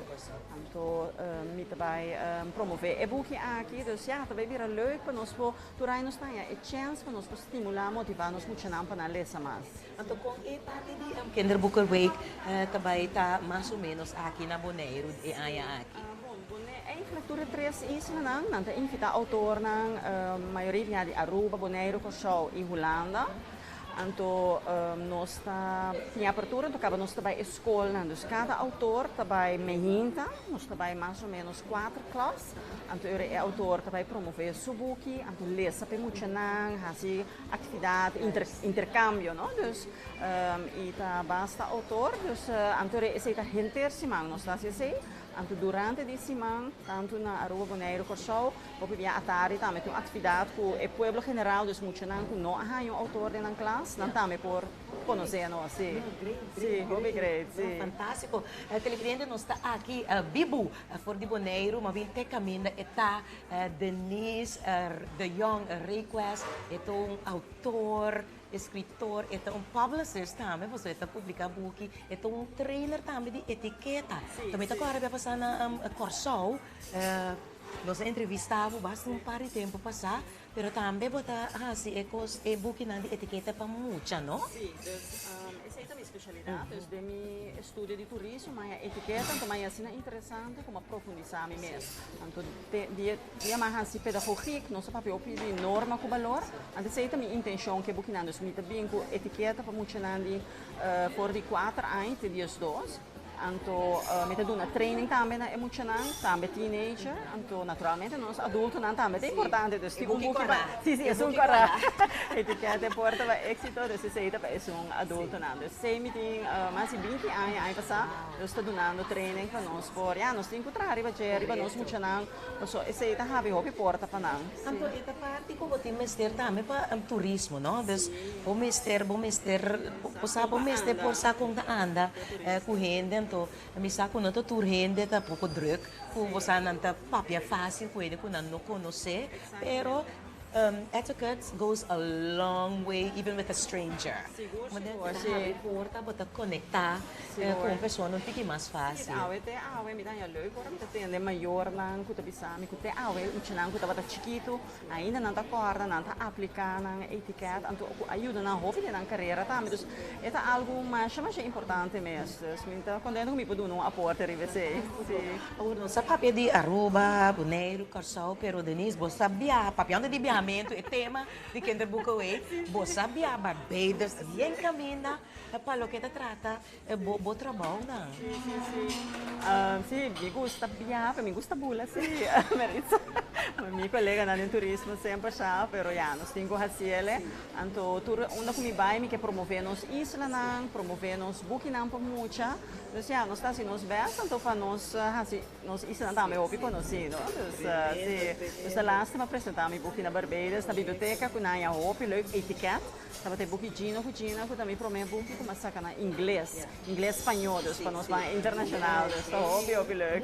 Anto mi ta bai promové e buki aki, dus ya ta bai bira leuk pa nos por Tur aña nos ta haña e chèns pa nos por stimulá, motivá nos muchanan pa nan lesa mas. Anto kon e parti di Kinderboekenweek ta bai ta mas o ménos aki na Boneiru e aña aki? Bon, Boneiru, eigenlijk tur e tres islanan nan ta invitá outornan, mayoria di Aruba, Boneiru, Kòrsou i Hulanda. Anto nos ta tin apertura, anto kaba nos ta bai e skolnan. Dus kada outor ta bai meinta, nos ta bai mas o ménos kuater klas. Anto ora e outor ta bai promové su buki, anto lesa pa e muchanan, hasi aktividat, interkambio, no? Dus i ta basta outor, dus anto ora esei ta henter siman nos ta hasi esei. Anto durante di siman, tantu na Aruba, Boneiru, Kòrsou, Hopi bia atardi tambe tin un actividad cu e pueblo general, dus muchanan cu no a haña un autor den nan klas, nan tambe por conoce nos. Sí, sí, hopi great, sí. Fantástico. Televidente, nos ta aki bibu for di Boneiru, ma bin te caminda e ta Denise de Jong Request, e ta un autor, escritor, e ta un publicist tambe, pasobra e ta publica buki, e ta un trainer tambe di etiketa. Tambe ta cora bia pasa na Corsou. Nos a entrevistá bo basta un par di tempu pasá, pero tambe bo ta hasi e kos, e bukinan di etiketa pa mucha, no? Sí, dus esei ta mi spesialidat. Dus den mi estudio di turismo mi a haña etiketa, anto mi a haña asina interesante ku mi a profundisá mi mes. Anto dia dia mi a hasi pedagogik, nos a papia hopi di norma ku balor, anto esei ta mi intenshon ku e bukinan. Dus mi ta bin ku etiketa pa muchanan di for di kuater aña te diesdos. Anto mi ta duna training tambe na e muchanan, tambe teenager. Anto naturalmente nos adultonan tambe ta importante. Dus tin un buki pa, si si esun kòrá. Etikèt e porta pa éksito, dus esei ta pa esun adultonan. Dus esei mi tin mas di binti aña, aña pasá, nos ta dunando training pa nos por, ya, nos tin ku traha riba dje, riba nos muchanan, paso esei ta habri hopi porta pa nan. Anto e ta parti ku bo tin mester tambe pa turismo, no? Dus bo mester, bo mester, bo sa bo mester por sa kon ta anda ku hende, anto mi sa ku no ta tur hende ta poko drùk, ku bo sa nan ta papia fásil ku hende ku nan no konosé, pero etiquette goes a long way even with a stranger. Sigur, sigur, Ta habri porta, bo ta konektá ku un persona un tiki mas fásil. Sí, awe te awe mi ta haña leuk ora mi ta tende mayornan ku ta bisa mi ku te awe muchanan ku tabata chikitu ainda nan ta kòrda, nan ta apliká nan etiket, anto ku a yuda nan hopi den nan karera tambe. Dus e ta algu masha masha importante mes. Dus mi ta kontento ku mi por duna un aporte riba esei. Sí. Awor nos a papia di Aruba, Boneiru, Kòrsou, pero Denise bo sa biaha, papiando di biahamentu e tema di Kinderboekenweek, bo sa biaha Barbados yen kaminda pa loke ta trata Bo bo trabounan. Sí, sí, sí. Sí, mi gusta biaha, pero mi gusta bula sí, Maritza. Mi koleganan den turismo semper sa, pero ya, nos tin ku hasiel. Anto tur unda ku mi bai mi ke promové nos islanan, promové nos bukinan pa mucha. Dus ya, nos ta hasi nos bèst anto pa nos hasi nos islanan tambe hopi konosí, no? Dus sí, dus ta lastima presentá mi buki na Barbados, na biblioteka ku nan haña hopi leuk etiket. Tabata e buki Gino ku Gina ku ta mi promé buki ku mi a saka na ingles, ingles spañó, dus pa nos ban internashonal, dus ta hopi hopi leuk.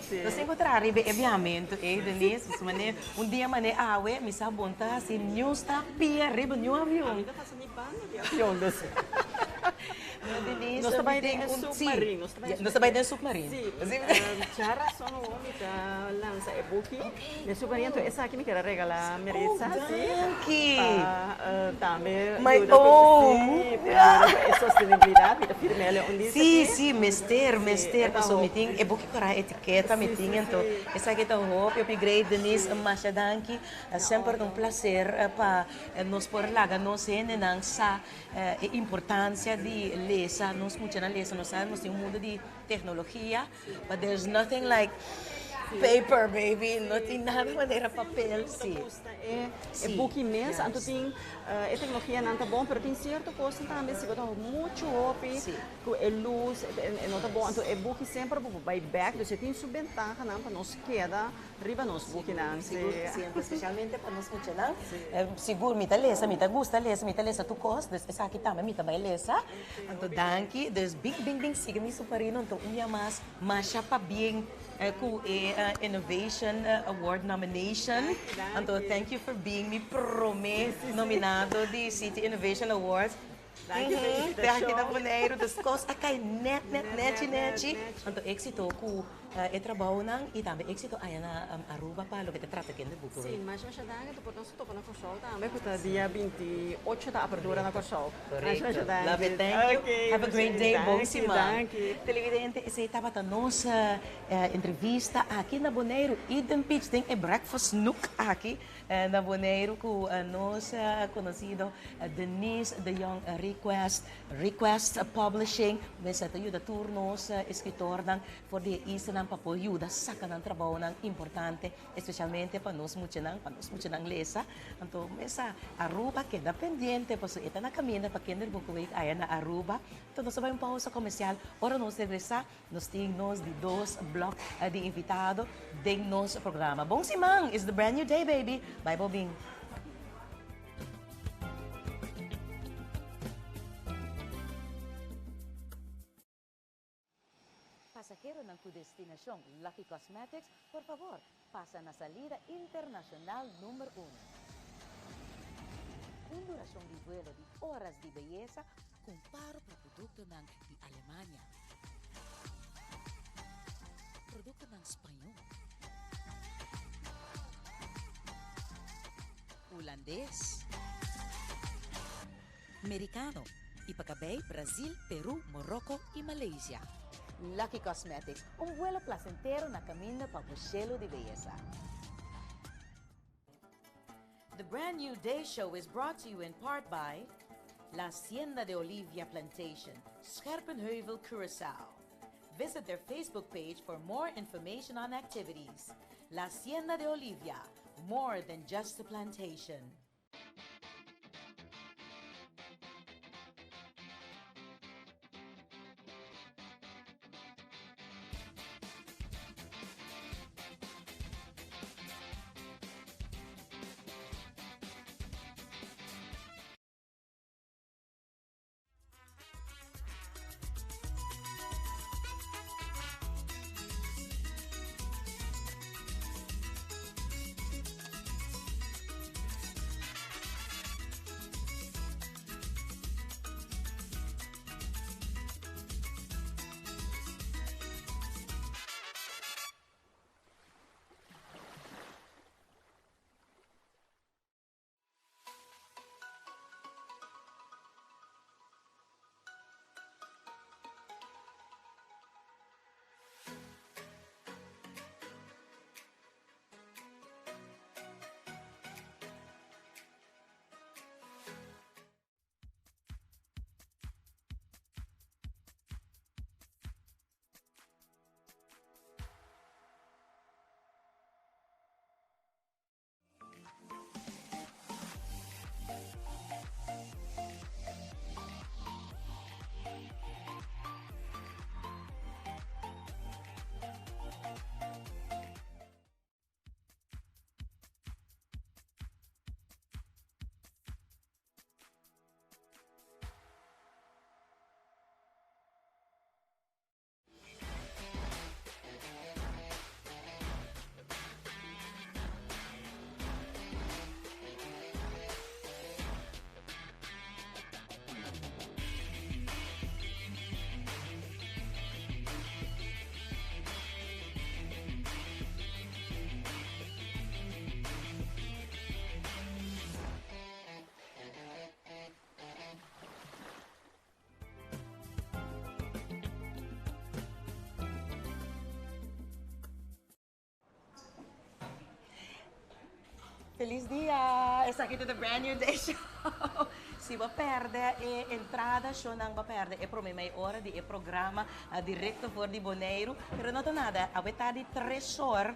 Sí. Nos tin ku traha riba e biahamentu ei, Denise, pasobra manera un dia manera awe mi sa bon ta hasi niun stap pia riba niun avion. Ami ta pasa mi banda di avion, dus. No, Denise, Nos ta bai den e submarin. Nos ta bai den submarin. Sí, dja rason awor mi ta lansa e buki den submarin, anto esaki mi kier a regala Maritza, Oh, danki! Pa tambe My yuda ku, own! sí, pa yuda ku e sostenibilidat, mi ta firm'el un dis Sí, aki. sí, mester, mester, e ta pasobra mi hopi. tin e buki kora etiketa mi tin, anto esaki ta hopi, hopi great, Denise, masha danki, semper ta un placer pa nos por laga nos hendenan sa E importancia di lesa, nos muchanan lesa, nos sabe nos tin un mundo di tecnologia, but there's nothing like paper baby, no tin nada manera papel, si. E buki mes, anto tin e tecnologianan ta bon, pero tin cierto cosnan tambe si bo ta mucho hopi cu e luz e no ta bon, anto e buki semper bo por bay bek, dus e tin su bentahanan pa nos keda Riba nos bukinan, si. Sigur, siempre, specialmente pa nos muchanan. Sigur, mi ta lesa, mi ta gusta lesa, mi ta lesa tur cos, dus esaki tambe mi ta bay lesa. Anto danki, dus bin, bin, bin sigui mi submarino, anto un bia mas, masha pabien cu e Innovation Award nomination. Anto thank you for being mi prome nominado di City Innovation Awards. Danki pa e Te aki invitacion. na Boneiru, dus cos a cay net, net, nechi, nechi. Anto exito cu. e trabounan y tambe exito aya na Aruba pa loke ta trata Kinderboekenweek. Sí, masha masha danki. Por nos topa na Kòrsou tambe ku ta dia 28 ta apertura na Kòrsou. Korekto. Love it, thank you. Have a great day, bon siman. Televidente, esei tabata nos entrevista aki na Boneiru, Eden Beach, den e breakfast nook aki na Boneiru ku nos konosido Denise de Jong Request, Request Publishing. Mester ta yuda tur nos eskritornan for di e islanan pa por yuda saka nan trabounan importante. Especialmente pa nos muchanan, pa nos muchanan lesa. Anto mesa Aruba keda pendiente pasobra e ta na caminda pa Kinderboekenweek aya na Aruba. Anto nos a bai un pausa comercial. Ora nos regresa nos tin nos di dos blok di invitado den nos programa. Bon siman! It's the brand new day baby! Bai bo bin. Pasaheronan ku destinashon Lucky Cosmetics, por favor pasa na salida internashonal number uno. Un durashon di vuelo di oras di beyesa. Comparo pa produktonan di Alemania. Produktonan spañó. Hulandes. Mericano y pa cabey Brazil, Peru, Morocco y Malaysia. Lucky Cosmetics, un vuelo placentero na caminda pa bo cielo di beyesa. The Brand New Day Show is brought to you in part by La Hacienda de Olivia Plantation, Scherpenheuvel, Curaçao. Visit their Facebook page for more information on activities. La Hacienda de Olivia, more than just a plantation. Feliz dia! Esaki ta The Brand New Day Show. Si bo perde e entrada, shownan bo perde e prome mei ora di e programa directo for di Boneiru. Pero no ta nada, awe ta di tres or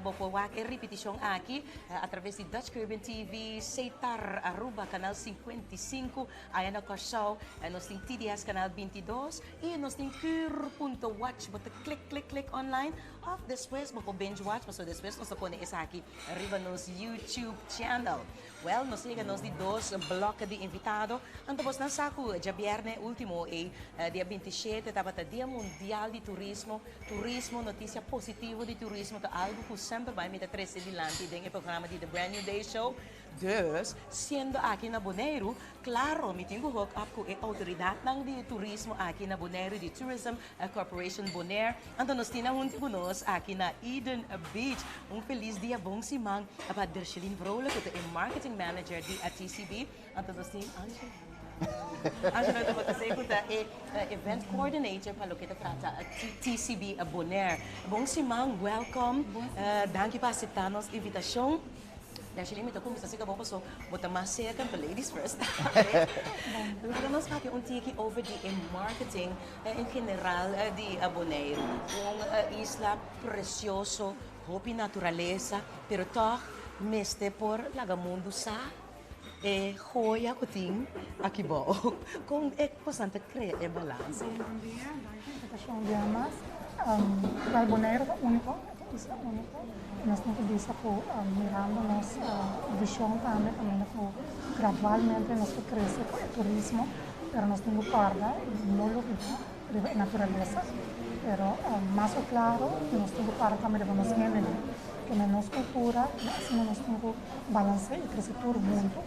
bo por wak e ripiticion aki a traves di Dutch Caribbean TV, Setar Aruba canal 55, Aya na Kòrsou nos tin TDS Canal 22 i nos tin Cur punto Watch. Bo ta klik klik klik online òf despues bo por binge watch pasobra despues nos ta pone esaki riba nos YouTube channel. Wèl, nos yega nos di dos blòk di invitado. Anto bosnan sa ku djabièrnè último ei, dia 27, tabata Dia Mundial di Turismo. Turismo, notisia positivo di turismo ta algu ku semper bai mi ta trese dilanti den e programa di The Brand New Day Show. Dus, siendo aki na Boneiru, klaro mi tin ku hook up ku e outoridatnan di turismo aki na Boneiru, di Tourism Corporation Bonaire. Anto nos tin nan huntu ku nos aki na Eden Beach. Un felis dia, bon siman pa Dersheline Vrolijk ku ta e marketing manager di TCB. Anto nos tin Angela. Angela tabata esei ku ta e event coordinator pa loke ta trata TCB Bonaire. Bon siman, welcome. Danki pa aseptá nos invitashon. Dashley, mi ta kuminsá si kabo paso bo ta mas serka, anto ladies first. Laga nos papia un tiki over di e marketing en general di Boneiru. Un isla precioso, hopi naturalesa, pero tòg mester por laga mundu sa e joya ku tin aki bou. Kon e kosnan ta krea e balanse? Bon dia, danki pa invitashon un bia mas. Wèl, Boneiru ta úniko, e ta un isla úniko. I nos tin ku bisa ku mirando nos vishon tambe kaminda ku gradualmente nos ta krese ku e turismo, pero nos tin ku kòrda i no lubidá riba e naturalesa. Pero mas ku klaro nos tin ku kòrda tambe riba nos hendenan, ke na nos kultura i asina nos tin ku balansá i krese tur huntu.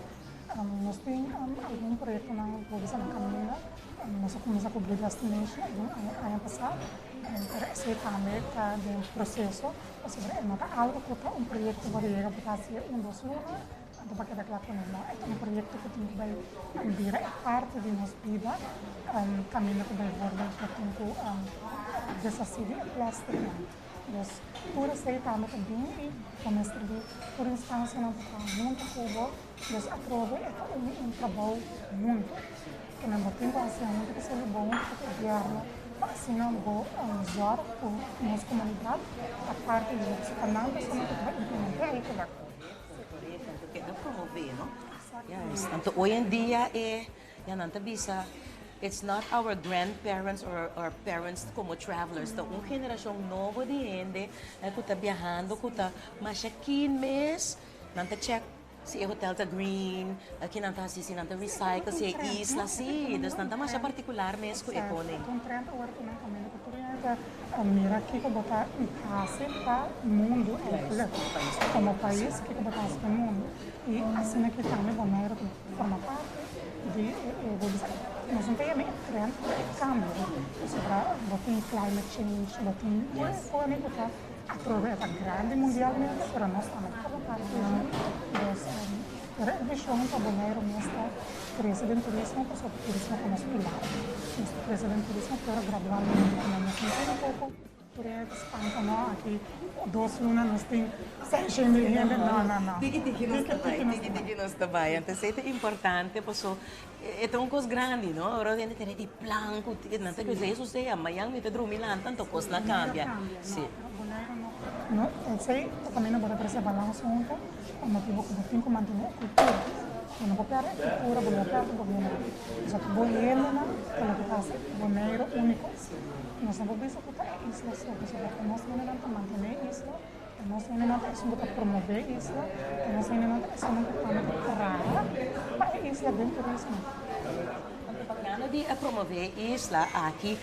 Nos tin algun proyektonan ku bisa na kaminda. Nos a kuminsá ku Blue Destination algun aña pasá, pero esei tambe ta den proseso pasobra e no ta algu ku ta un proyekto bo ta yega bo ta hasié un dos luna anto bo a keda kla kuné. No, e ta un proyekto ku tin ku bai bira e parti di nos bida kaminda ku baivoorbeeld bo tin ku deshasí di e plèstiknan. Dus tur esei tambe ta bin i bo mester di tur instansianan ta traha huntu ku bo. Dus atrobe e ta un un trabou huntu ku nan bo tin ku hasi huntu ku salud bo huntu ku gobièrnu pa asina bo zòrg ku nos komunidat ta parti di loke ta nan persona ku ta bai implementá e kila. Korekto, anto keda promové no? Juist, anto hoy en dia e ya nan ta bisa it's not our grandparents or our parents komo travelers, ta un generashon nobo di hende ku ta biahando ku ta masha keen mes, nan ta check Si e hotel ta green, ki nan ta hasi, si nan ta recycle, si e isla, si. Dus nan ta masha particular mes ku e koning. Ta un trend awor ku nan kaminda ku tur hende ta mira kiko bo ta hasi pa mundu eigenlijk. Komo pais kiko bo ta hasi pa mundu. I asina ki tambe Boneiru ta forma parti di e bo bisa nos no ta yama e trend pero e kambio. Pasobra bo tin climate change, bo tin koning ku ta. Atrobe e ta grandi mundialmente, pero nos tambe ta forma parti di dje. Dus, pero e vision pa Boneiru mes ta crece den turismo, pasobra turismo ta nos pilar. Nos ta crece den turismo, pero gradualmente. Nos no tin un poco tur hende ta spanta, no, aki dos luna nos tin seishen mil hende. No, no, no. Tiki tiki nos ta bai, tiki tiki nos ta bai. Anto esei ta importante paso e ta un cos grandi, no? Ora hende tene di plan cu nan ta bisa eso sea, mañan mi ta drumi lanta anto cosnan a cambia. Si. Boneiru no, no, esei ta caminda bo ta trece balans hunto pa motibo cu bo tin cu mantene e cultura. Bo no por perde e cultura, bo no por perde bo hendenan. Pasobra bo hendenan ta loke ta haci Boneiru unico. Nos no por bisa cu ta e isla so, pasobra ta nos hendenan ta mantene e isla. Ta nos hendenan ta esun ku ta promové e isla, ta nos hendenan ta esunnan ku tambe ta traha pa e isla den turismo. Propaganda di a promové e isla aki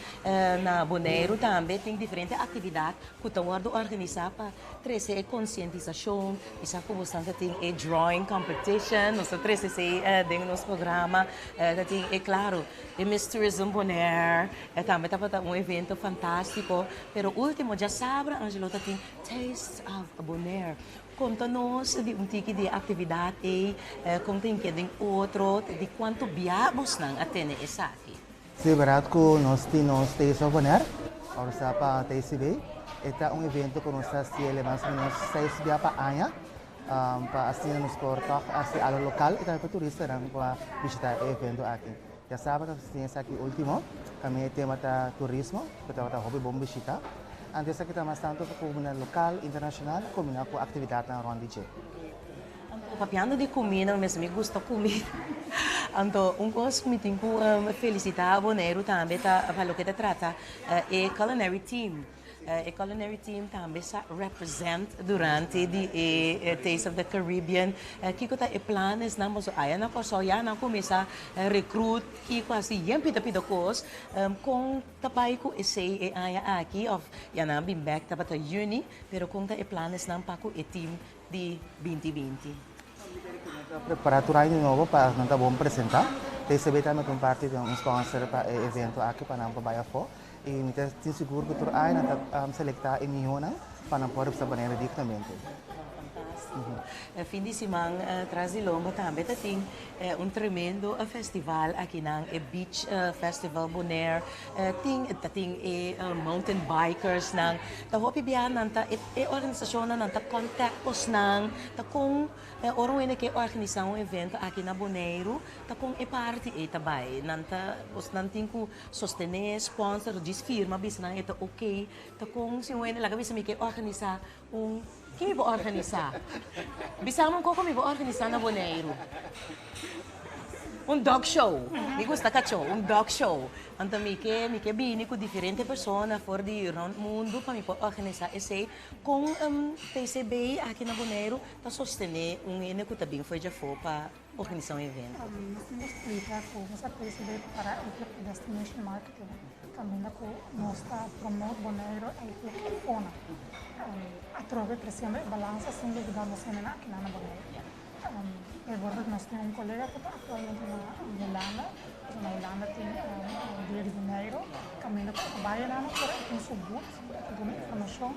na Boneiru tambe tin diferente aktividat ku ta wòrdu organisá pa trese e konsientisashon. Mi sa ku bosan ta tin e drawing competition, nos ta trese esei den nos programa. Ta tin e klaro e Miss Tourism Bonaire. E tambe tabata un evento fantástiko. Pero último djasabra Angelo ta tin Taste of Bonaire. Konta nos di un tiki di e aktividat ei, kon ta hinkia den otro, di kuantu bia bosnan a tene esaki? Sí, bèrdat ku nos tin nos Taste of Bonaire, organisá pa TCB. E ta un evento ku nos ta hasiel mas o ménos seis bia pa aña, pa asina nos por tòg hasi algu lokal i tambe pa turistanan ku a bishitá e evento aki. Ya saba ta tin esaki ultimo, tambe e tema ta turismo, ku tabata hopi bon bishita. Anto esaki ta mas tantu pa kumina lokal, internashonal, kumina ku aktividatnan rònt di dje. Anto papiando di kumina, mi mester mi gusta kumina. Anto un kos ku mi tin ku felisitá Boneiru tambe ta pa loke ta trata e culinary team. E culinary team tambe sa represent durante di e Taste of the Caribbean. Kiko ta e planesnan boso aya na Kòrsou ya nan kuminsá recruit kiko hasi yen pida pida kos. Kon ta bai ku esei e aña aki òf ya nan a bin bèk tabata yüni pero kon ta e planesnan pa ku e team di binti binti? Prepara tur aña di nobo pa nan ta bon presenta. TCB tambe ta un parti di un sponsor pa e evento aki pa nan por bai afo. Y mi ta tin sigur cu tur aña nan ta selecta e mihonan pa nan por representa Bonaire dignamente. Fantastico. Fin di siman tras di lomba tambe ta tin un tremendo festival akinan, e Beach Festival Bonaire. Tin ta tin e mountain bikers nan. Ta hopi bia nan ta e organisacionnan nan ta contact osnan ta con ora un hende ke organisa un evento aki na Boneiru ta con e parti ei ta bai. Nan ta osnan tin cu sostene, sponsor, djis firma bisa nan e ta ok. Ta con si un hende laga bisa mi ke organisa un ki mi por organisa? Bisa mi un koko mi por organisa na Boneiru. Un dog show. Mi gusta kachó, un dog show. Anto mi ke mi ke bini ku diferente persona for di rònt mundu pa mi por organisá esei. Kon TCB aki na Boneiru ta sostené un hende ku ta bin for djafó pa organisá un evento? Nos tin ku splika ku nos a TCB ta para eigenlijk pa destination marketing, kaminda ku nos ta promote Boneiru eigenlijk e fona. Atrobe tresiendo e balansa sin lubidá nos hendenan akinan na Boneiru. Bijvoorbeeld nos tin un colega cu ta actualmente na Hulanda, pasobra na Hulanda tin Dia di Boneiru, caminda cu e ta bay einan pero e tin su booth cu e ta duna informacion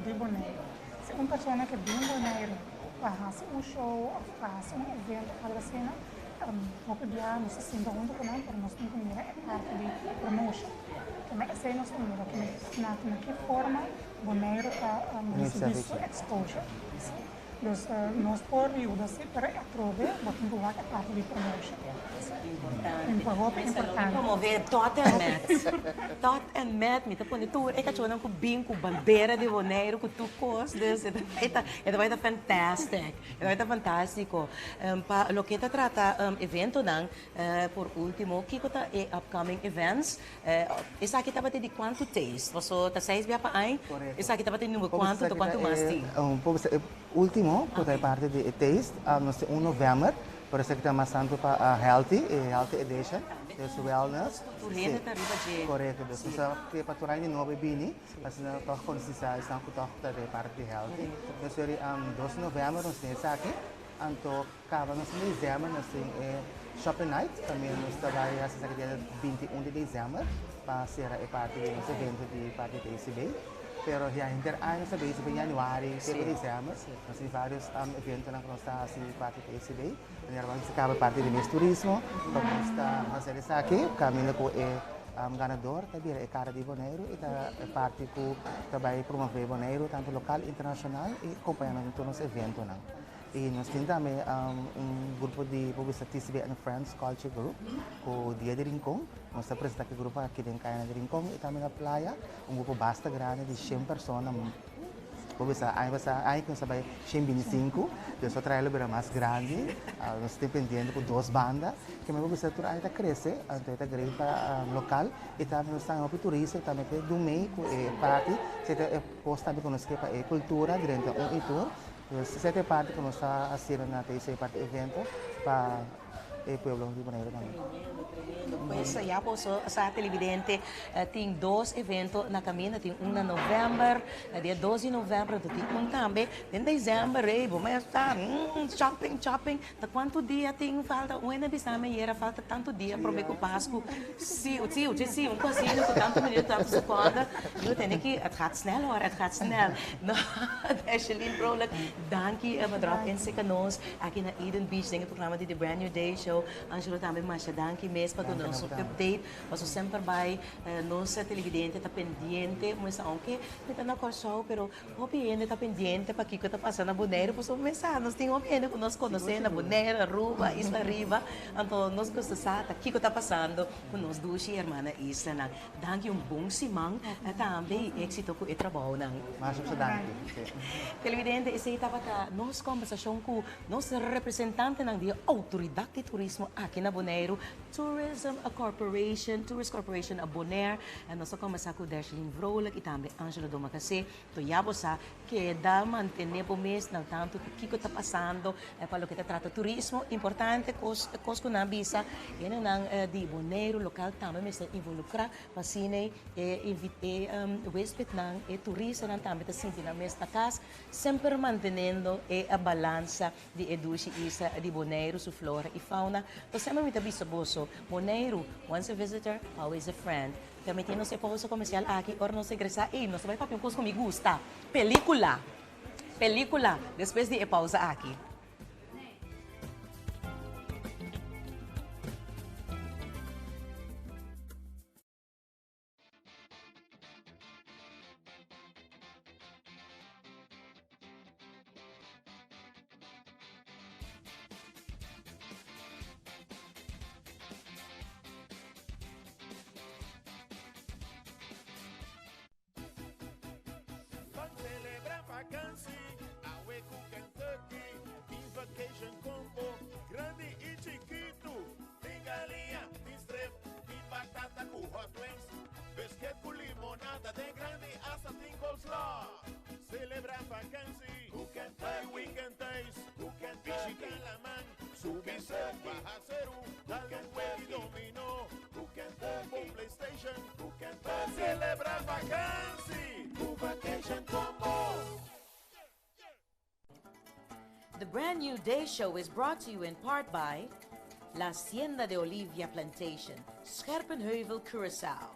di Boneiru. Si un persona ke bin Boneiru pa haci un show of pa haci un evento of algo asina, hopi bia nos ta sinta hunto cu nan pero nos tin cu mira e parti di promotion. Kende esey nos ta mira, kende na ki forma Boneiru ta ricibi su exposure. Dus nos por yuda si, pero e atrobe bo tin ku wak e parti di promotion. Importante. Hopi importante. Promove tot en met. Tot en met mi ta pone tur e kachónan ku bin ku bandera di Boneiru ku tur kos. Dus e ta e ta bai ta fantastic. E ta bai ta fantástiko. Pa loke ta trata eventonan, por último, kiko ta e upcoming events? Esaki tabata di kuantu taste? Paso ta seis bia pa añ. Esaki tabata di number kuantu ta kuantu mas tin? Por bisa e ultimo ku ta e parti di e taste, nos tin un november, pero esaki ta mas tantu pa healthy, e healthy edition, dus wellness. Tur hende ta riba dje. Korekto, dus nos ta ke pa tur aña di nobo e bini, asina tòg konsisá esnan ku tòg ta den e parti di healthy. Dus weri dos november nos tin esaki, anto Caba nos tin december nos tin e shopping night también nos ta bay haci esaki dia 21 di december pa cera e parti di nos evento di parti di TCB pero ya henter aña nos ta bezig den januari te cu december nos tin varios eventonan cu nos ta haci di parti di TCB manera nos a caba e parti di mes turismo pa nos ta haci esaki caminda cu e ganador ta bira e cara di Boneiru y ta e parti cu ta bay promove Boneiru tanto local internacional y acompaña nos den tur nos eventonan. Y nos tin tambe un grupo di por bisa TCB and Friends Culture Group cu Dia di Rincon. Nos ta presenta ki grupo aki den Cayana di Rincon y tambe na Playa. Un grupo basta grandi di shen persona. Por bisa aña pasa aña cu nos a bay shen binticinco. Nos a trae lo bira mas grandi. Nos tin pendiente cu dos banda. Kimen por bisa tur aña ta crece. Anto e ta great pa local y tambe nos ta hopi turista y tambe ke dumey cu e parti. Esey ta e cos tambe cu nos ke pa e cultura drenta un y tur. Pues esei ta e parti ku nos ta hasiendo na TC, parti evento pa e pueblo di Boneiru tambe. Tremendo, tremendo. Pues ya boso sa televidente tin dos evento na kaminda, tin un na novèmber, dia dos di novèmber, anto tin un tambe den desèmber, ey bo mes ta shopping, shopping. Ta kuantu dia tin falta? Un hende a bisa mi ayera falta tantu dia prome ku Pasku. Si, si, si, si, un kosina ku tantu minuut, tantu sekonde. Yo tende ki het gaat snel hoor, het gaat snel. No, Desheline Vrolijk, danki pa drop in seka nos aki na Eden Beach den e programa di The Brand New Day Show. Angelo tambe masha danki mes pa duna nos un update. Paso semper bai nos televidente ta pendiente, muestra aunke mi ta na Kòrsou pero Hopi hende ta pendiente pa kiko ta pasa na Boneiru pasobra mi sa nos tin hopi hende ku nos konosé na Boneiru, Aruba, Isla Riba, anto nos gusta sa ta kiko ta pasando ku nos dushi hermana islanan. Danki un bon siman tambe i éksito ku e trabounan. Masha masha danki. Televidente esei tabata nos kombersashon ku nos representantenan di e Outoridat di Turismo. turismo aki na Boneiru, Tourism Corporation, Tourist Corporation Bonaire. Nos a kombersá ku Deshlyn Vrolijk i tambe Angelo Domacassé. To ya bo sa, keda mantené bo mes na tantu ku kiko ta pasando pa loke ta trata turismo. Importante kos, kos ku nan bisa, hendenan di Boneiru lokal tambe mester involukrá pa asina e e huespednan, e turistanan tambe ta sinti nan mes na kas, semper mantenendo e balansa di e dushi isla di Boneiru su flora i fauna. To semper mi ta bisa boso, Boneiru, once a visitor, always a friend. Permití nos e pausa comercial aki ora nos regresá. Ey, nos ta bai papia un cos cu mi gusta, pelicula! Pelicula! Despues di e pausa aki. Ban celebra vakantie, awe cu Kentucky, tin vacation combo, grandi y chikitu, tin galinha, tin strep, tin batata cu hot wings, biscuit cu limonada, den grandi hasta tin coleslaw. Celebra vakantie, cu Kentucky, weekend thuis, cu Kentucky, bishita laman, subi surf, baha seru, dal un weg'i domino, cu Kentucky, un bon PlayStation, cu Kentucky. Celebra vakantie, cu Vacation Combo. The Brand New Day Show is brought to you in part by La Hacienda de Olivia Plantation, Scherpenheuvel, Curaçao.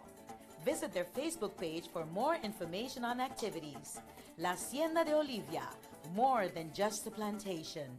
Visit their Facebook page for more information on activities. La Hacienda de Olivia, more than just a plantation.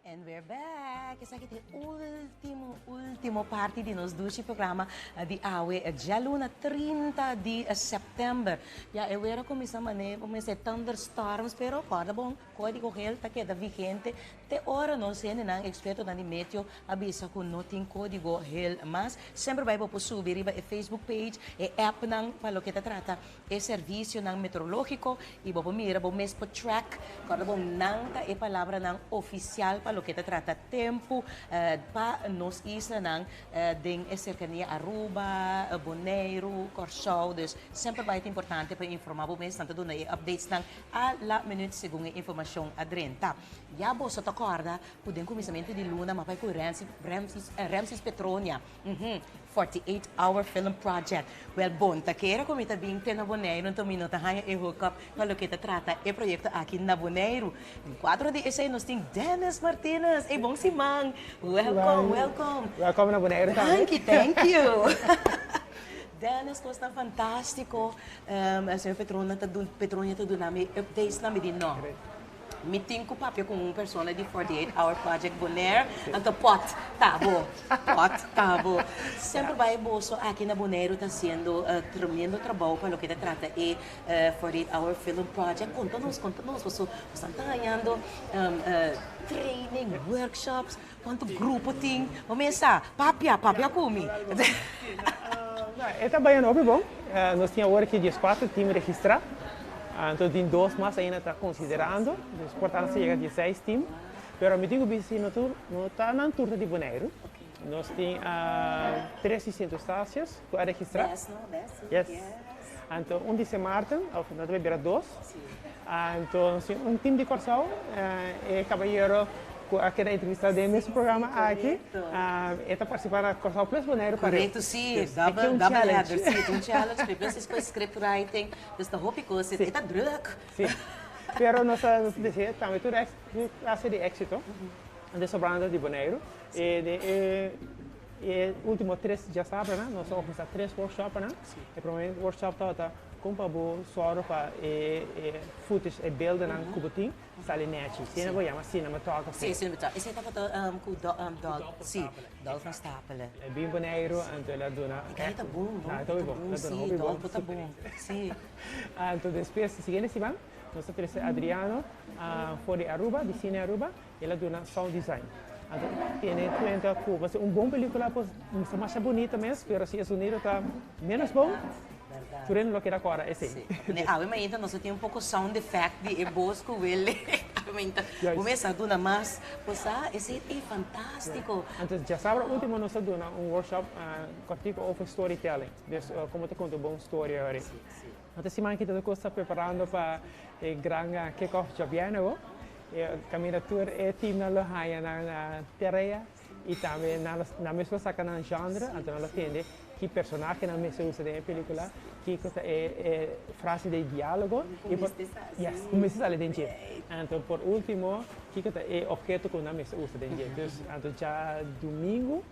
And we're back. Esaki ta e ultimo, ultimo parti di nos dushi programa di awe djaluna 30 di september. Ya e wera cuminsa mane, cuminsa e thunderstorms, pero corda bon, codigo geel ta keda vigente te ora nos hendenan, expertonan di meteo a bisa cu no tin codigo geel mas. Semper bay bo por subi riba e Facebook page, e appnan pa loke ta trata e servicionan meteorologico y bo por mira bo mes por track cuando bo nan ta e palabranan oficial pa loke ta trata tempo pa nos islanan den e cercania Aruba, Boneiru, Corsou, dus semper bai ta importante pa informa bo mes, nan ta duna e updatesnan a la minuut segun e informacion a drenta. Ya boso ta corda cu den cuminsamento di luna m'a bai cu Ramses, Ramses, Ramses Petronia. 48 hour film project. Wel bon ta kere ku mi ta bin te na Boneiru nto mi no ta haña e hook up pa loke ta trata e proyekto aki na Boneiru. Den kuadro di esei nos tin Dennis Martinez. Ey bon siman! Welkom, welkom! Welkom na Boneiru tambe. Danki, thank you! Dennis, kosnan fantástiko. Señor Petrona ta dun, Petronia ta duna mi updates nan, mi di no. Mi tin ku papia ku un persona di 48 Hour Project Bonaire, anto pot ta bo, pot ta bo. Semper bai boso aki na Boneiru ta hasiendo tremendo trabou pa loke ta trata e 48 Hour Film Project. Konta nos, konta nos, paso boso ta hañando training, workshops, kuantu grupo tin? Bo mesa, papia, papia ku mi. E ta bayendo hopi bon. Nos tin awor aki dieskuater team registrá. Anto tin dos mas ainda ta konsiderando. Dus por tanto ta yega dieseis team. Pero mi tin ku bisa si no tur no ta nan tur ta di Boneiru. Nos tin tres di Sint Eustatius ku a registrá. Bes no? Bes si. Yes. Anto un di Sint Maarten, òf no ta bira dos. Anto nos tin un team di Kòrsou, e kabayero ku a keda entrevistá den e mesun programa aki, e ta partisipá na Kòrsou plus Boneiru pareu. Korekto, si, double, double header, si, e ta un challenge, plus despues script writing, dus ta hopi kos, e ta druk. Si, pero nos ta desea tambe tur klase di éksito den sobrando di Boneiru. E den e último tres djasabranan nos a organisá tres workshopnan. E promé workshop tabata kon pa bo sòru pa e footage, e beeldennan ku bo tin sali nèchi. Asina bo yama cinematography. Sí, cinematography. Esei tabata ku Dolf, sí, Dolf van Stapelen. E bin Boneiru anto el a duna. E kai ta bon, no? E ta bon, sí, Dolf ta bon, sí. Anto despues, siguiente siman, nos ta trese Adriano for di Aruba, di Cine Aruba. El a duna sound design. Anto tene cuenta cu pasobra un bon pelicula por ta masha bunita mes, pero si e sonido ta menos bon, tur hende lo keda corda esey. Sí. Ne awe mainta nos a tin un poco sound effect di e bos cu wele. Awe mainta bo mes a duna mas cosa, esey ta fantastico. Anto djasabra ultimo nos a duna un workshop cortico over storytelling, dus como ta conta un bon storia. Anto siman aki tur cos ta preparando pa e gran kick off djabièrnè awo. E caminda tur e teamnan lo haña nan tarea y tambe nan lo nan mes lo saca nan genre, anto nan lo tende ki personahenan mester usa den e pelicula, kico ta e e frase di dialogo y por yes, cu mester sali den dje. Anto por ultimo kico ta e obheto cu nan mester usa den dje. Dus anto djadumingu.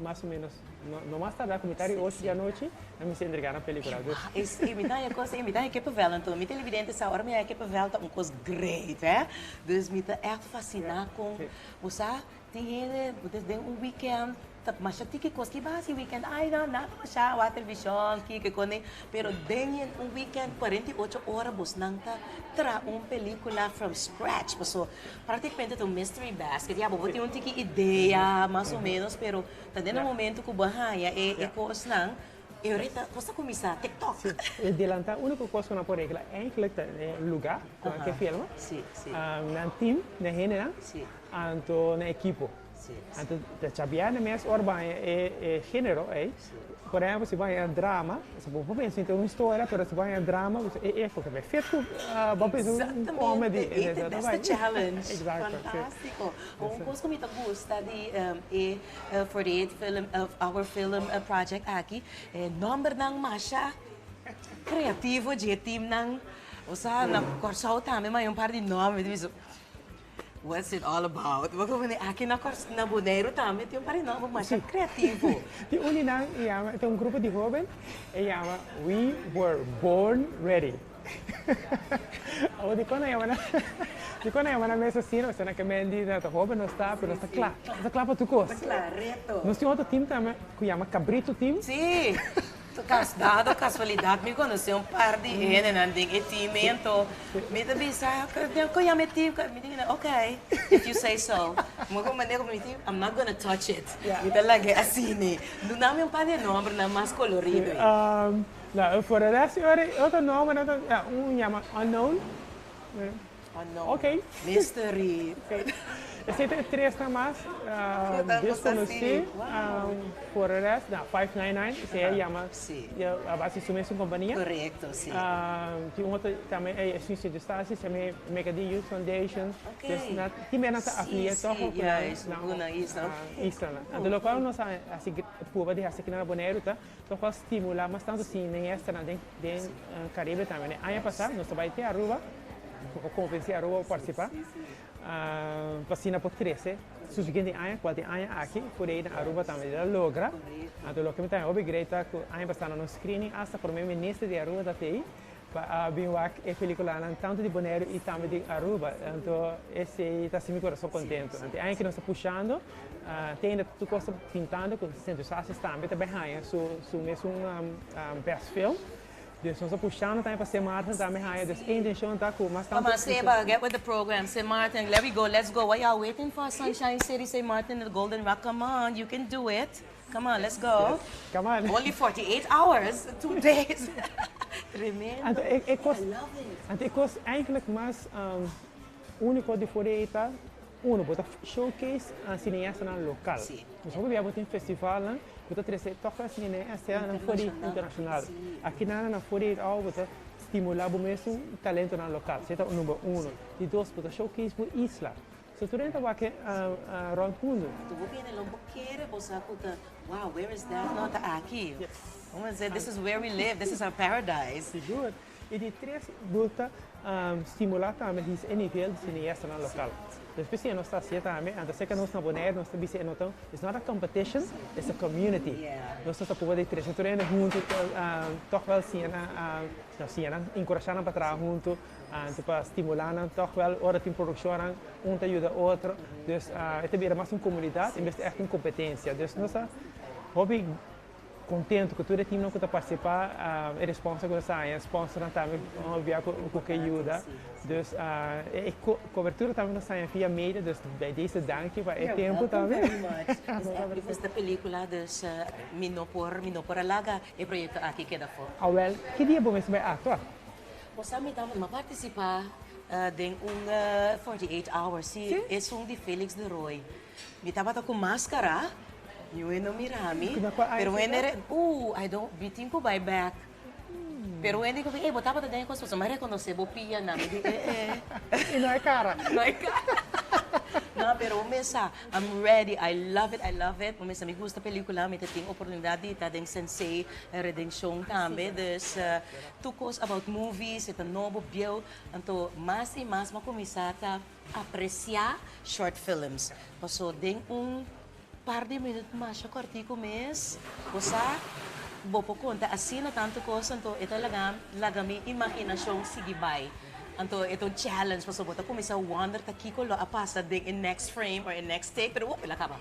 Mas o menos, no, no mas tardá ku mitar di ocho di anochi, nan mester entregá nan pelikula. Dus. Wah, es, i mi ta haña kos, i mi ta haña kippenvel anto. Mi televidente sa, ora mi haña kippenvel ta un kos great, hè. Dus mi ta ègt fasiná kon, bo sa, tin hende, bo ta den un weekend, ta masha tiki kos, ki bo hasi weekend? Ai no, nada masha, wak televishon, kiko, kone. Pero den un weekend, 48 ora bosnan ta traha un pelikula from scratch, paso Prácticamente ta un mystery basket. Ya, bo por tin un tiki idea, mas o menos, pero ta den e momento cu bo haña e e cosnan, e ora ta cos ta cuminsa tik tok. Sí, e delanta unico cos cu nan por regla eigenlijk ta e lugar cu nan ke filma, nan team, nan hendenan, anto nan ekipo. Anto ta chabiana mes ora bo haña e e genero ei. Por ehempel si bo haña drama, bo por pensa ta un historia, pero si bo haña drama, bo bisa e e porque ta fit ku bo pensa un comedy. Exactamente, that's the challenge. Exacto, si. Fantastico. Un cos cu mi ta gusta di e 48 film, our film project aki, e nombernan masha creativo dje teamnan. Osea na Corsou tambe mi haña un par di nomber, mi ta bisa. What's it all about? Bo komo aki na Kòrsou, na Boneiru tambe tin un par di nòmber masha kreativo. Tin un di nan e yama, ta un grupo di hóben, e yama We Were Born Ready. Awor dikon nan yama nan, dikon nan yama nan mes asina? Pasobra nan ke men di nan ta hóben nos ta, pero nos ta kla, nos ta kla pa tur kos. Ta kla, reto. Nos tin otro team tambe ku yama Cabrito Team. Sí. Dado casualidad mi conoce un par di hendenan den e team ey anto mi ta bisa con yama e team mi ta ok if you say so mi con manera mi team I'm not gonna touch it mi ta lag'e asina duna mi un par di e nombernan mas colorido ey. No for de rest otro nombernan ta un yama unknown. Unknown. Ok. Mystery. Esei ta e tresnan mas deskonosí. For de rest, no, 599, esei a yama a base di su mesun kompania. Korekto, si. Tin un otro tambe, e Sint Eustatius, yama e Mega D Youth Foundation. Ok. Nan tin mera nan ta afiliá tòg ku nan islanan. Anto lokual nos a hasi prueba di hasi aki na Boneiru ta tòg pa stimulá mas tantu sineastanan den Karibe tambe. Aña pasá nos ta bai te Aruba. Bo konvensé Aruba pa partisipá. Pa asina por trece su siguiente aña, cual tin aña aki, por ey na Aruba tambe el a logra. Anto loke mi ta hopi great ta cu aña pasa na nos screening hasta prome minister di Aruba ta tey pa a bin wak e peliculanan tanto di Boneiru y tambe di Aruba. Anto esey ta haci mi corazon contento. Anto e aña aki nos ta pushando, te ainda tur cos ta pintando cu Sint Eustatius tambe ta bay haya su su mesun best film. Dus nos ta pushando tambe pa Sint Maarten tambe haya. Dus e intencion ta cu mas tanto. Come on Seba, get with the program. Sint Maarten, let we go, let's go. What y'all waiting for? Sunshine City, Sint Maarten, the Golden Rock. Come on, you can do it. Come on, let's go. Come on. Only 48 hours, 2 days. Tremendo. Anto e cos, I love it. Anto e cos eigenlijk mas unico di 48 ta, uno, bo ta showcase a cineastanan local. Nos hopi bia bo tin festivalnan cu ta trece toch wel cineastanan for di internacional. Aki nan na 48 hours bo ta stimula bo mesun talentonan local. Esey ta number uno. Di dos, bo ta showcase bo isla. So tur hende ta wak rond mundo. Tu bo bini lo bo kere bo sa cu ta, wow, where is that? No, ta aki. Como dice, this is where we live, this is our paradise. Sigur. Y di tres, bo ta stimula tambe e nivel di cineastanan local. Despues si nos ta hacié tambe, anto cerca nos na Bonaire nos ta bisa e no ta, it's not a competition, it's a community. Nos ta prueba di trece tur hende hunto, toch wel siña nan, no siña nan, encourasha nan pa traha hunto, anto pa stimula nan toch wel ora tin produccionnan, un ta yuda otro. Dus e ta bira mas un comunidad en bes di echt un competencia. Dus nos ta hopi contento cu tur e teamnan cu ta participa, e responsa cu nos ta haña, sponsornan tambe obvia cu ke yuda. Dus e cobertura tambe nos ta haña via media, dus bij deze danki pa e tempo tambe. You're welcome very much. Dus echt mi gusta pelicula, dus mi no por a laga e proyecto aki keda for. Awel, ki dia bo mester bay actua? Bo mi ta m'a participa den un 48 hours, si, es un di Felix de Roy. Mi tabata cu mascara, mi no mira mi, pero when I don't, mi tin cu bay back. Pero when digo, "Hey, bo tabata den cos, m'a reconoce bo pia na." Mi di, "Eh, eh." Y no e cara. No e cara. No, pero mesa, I'm ready. I love it, I love it. Mesa, mi gusta pelicula, mi tin oportunidad di ta den Sensei Redención tambe. Dus, tur cos about movies, e nobo, bieu. Anto, mas y mas, m'a cuminsa ta aprecia short films. Paso den un par di minuut mas cortico mes, bo bo por conta asina tanto cos, anto e ta laga mi imaginacion sigui bay. Anto e un challenge, paso bo ta cuminsa wonder ta kico lo a pasa den e next frame or e next take, pero el a caba.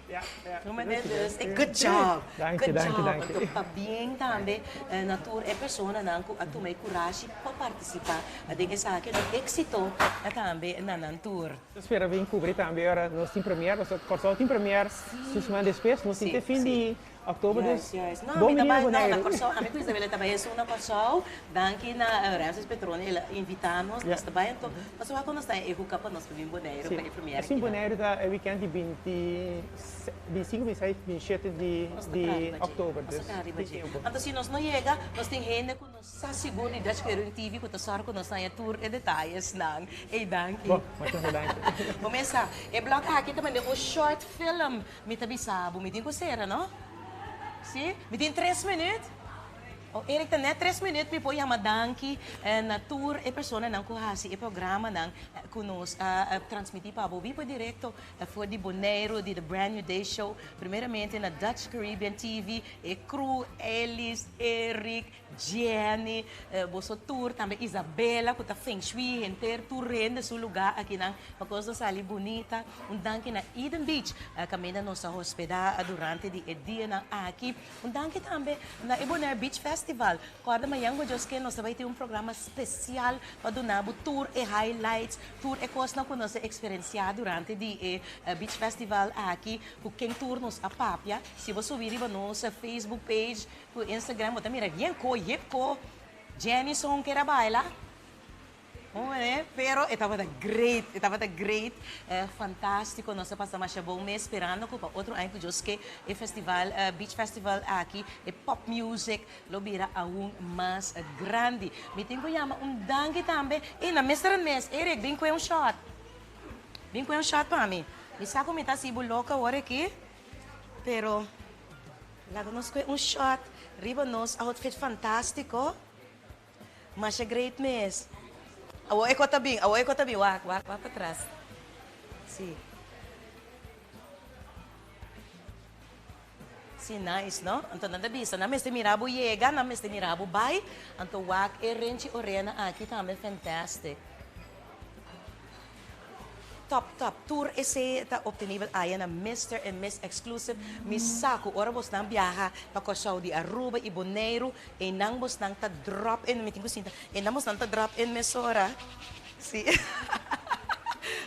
No me dus, good job. Dank je, Good dank je, job. Dank je. Anto pabien tambe na tur e personanan cu a tuma e curashi pa participa den esaki, no exito tambe na nan tur. Spera bin cubri tambe ora nos tin premiere, nos Corsou tin premiere 6 siman despues, nos tin te fin di october, dus Yes. No, bon mi bini na tambe, no, na Bonaire. Corsou, ami cu Isabela tambe es na Corsou. Danki na Ramses Petroni, el a invita nos, nos tambe, anto, mas wak nos ta e hook up nos bin Bonaire pa e premiere. Sim, Bonaire ta e weekend di 20, 25, 26, 27 di october. Dus tin tempo. Anto, si nos no yega, nos tin hende cu nos sa sigur di Dutch Caribbean TV cu ta zorg cu nos haya tur e detayesnan. Hey, danki. Bon, masha danki. Cuminsa. E blog aki tambe un short film. Mi ta bisa bo, mi tin cu cera, no? Si? Mi tin 3 minuut? Oh, Eric, ta net 3 minuut, mi por yama danki na tur e personanan cu hasi e programanan cu nos transmiti pa bo bibo directo for di Bonaire, di The Brand New Day Show. Primeramente na Dutch Caribbean TV, e crew, Elis, Eric, Jenny, boso tur, tambe Isabela, cu ta feng shui, henter tur hende su lugar aki nan, pa cos sali bunita. Un danki na Eden Beach, caminda nos a hospeda durante di e dianan aki. Un danki tambe na Bonaire Beach Festival. Corda mañan cu cu nos bay tin un programa special pa duna bo tur e highlights, tur e cosnan cu nos a experiencia durante di e Beach Festival aki, cu ken tur nos a papia. Si bo subi riba nos Facebook page, cu Instagram, bo ta mira bien co, yep co, Jenny son kier a baila. Oh, eh? Pero tabata great, tabata great, fantastico. Nos a pasa masha bon mes, sperando cu pa otro aña cu Dios ke e festival, Beach Festival aki, e pop music, lo bira aún mas grandi. Mi tin cu yama un danki tambe. E na Mr. Mes, Eric, bin cu un shot. Bin cu un shot pa mi. Mi sa cu mi ta sibu loca awor aki, pero laga nos cu un shot. Riba nos outfit fantastico. Masha great mes. Awo e ta bin, awo e ta bin, wak, wak, wak pa tras. Si. Si, nice, no? Anto nan ta bisa, nan mester mira bo yega, nan mester mira bo bai. Anto wak e renchi orena aki tambe fantastic. Top, top. Tur esey ta obtenibel aya na Mister and Miss Exclusive. Mi sa cu ora bosnan biaha pa Curaçao di Aruba y Boneiru, eynan bosnan ta drop in, mi tin cu sinta, eynan bosnan ta drop in mesora. Si.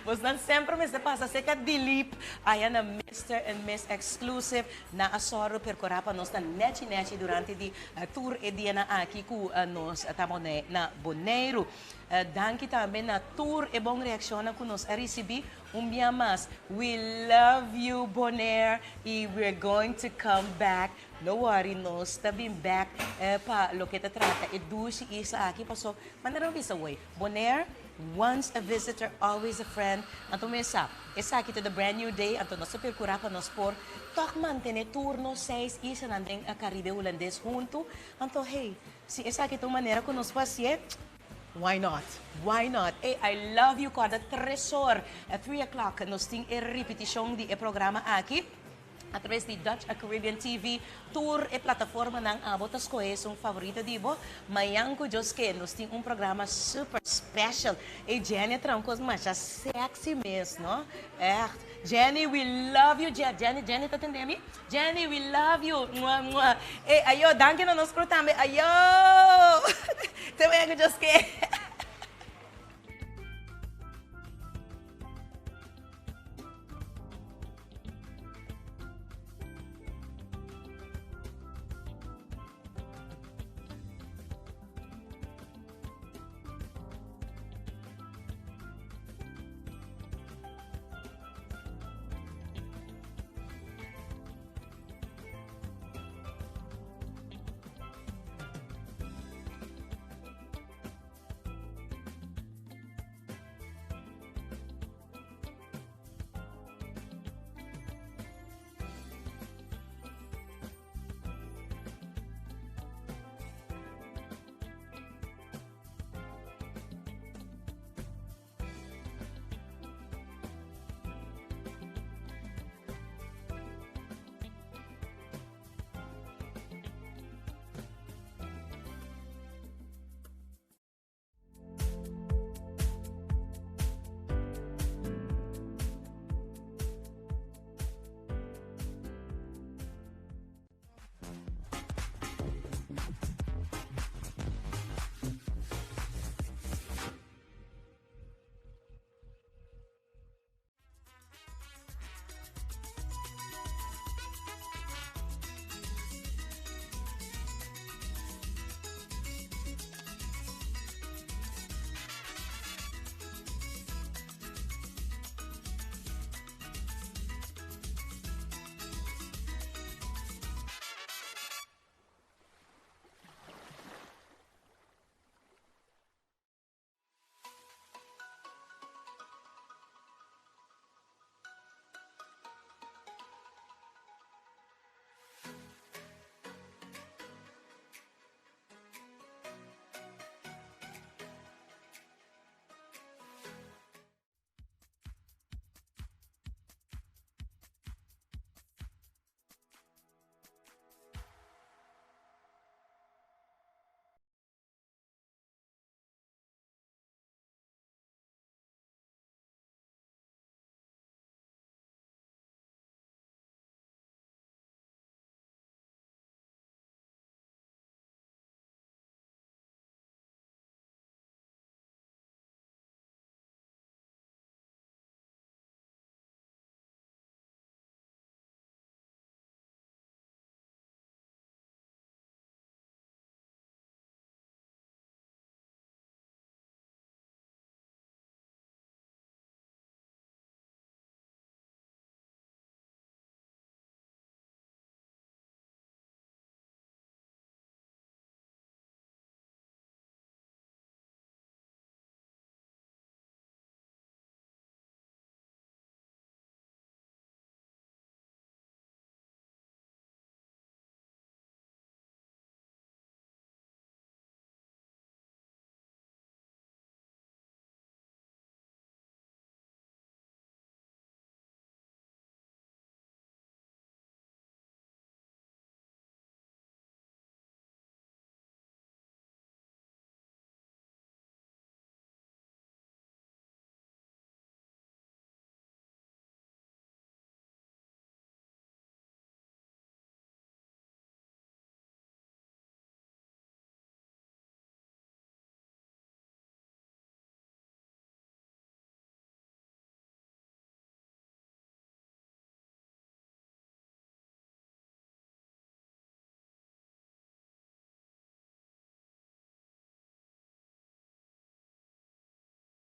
Bosnan semper mester pasa cerca Dilip aya na Mister and Miss Exclusive. Nan a sòru percurá pa nos ta nechi nechi durante di tur e dianan aki cu nos ta na Boneiru. Danki tambe na tur e bon reaccionnan cu nos a ricibi. Un bia mas, we love you Bonaire y we're going to come back. No worry, nos ta bin back pa loke ta trata e dushi isla aki paso manera mi bisa woy, Bonaire, once a visitor, always a friend. Anto mi sa, esaki ta the brand new day, anto nos ta percura pa nos por toch mantene tur nos seis islanan den Caribe Hulandes hunto. Anto hey, si esaki ta un manera cu nos por hacié, Why not? Why not? Ey, I love you Corda tres or, at 3 o'clock, nos tin e ripiticion di e programa aki a traves di Dutch Caribbean TV, tur e plataformanan abo ta scoge un favorito di bo. Mañan cu Dios kier, nos tin un programa super special. E Jenny trae un cos mas sexy mes, no? Echt. Jenny, we love you. Jenny, Jenny, ta tende mi? Jenny, we love you. Mua, mua. Hey, ayo, danki na nos crew tambe. Ayo! Te mañan cu Dios kier.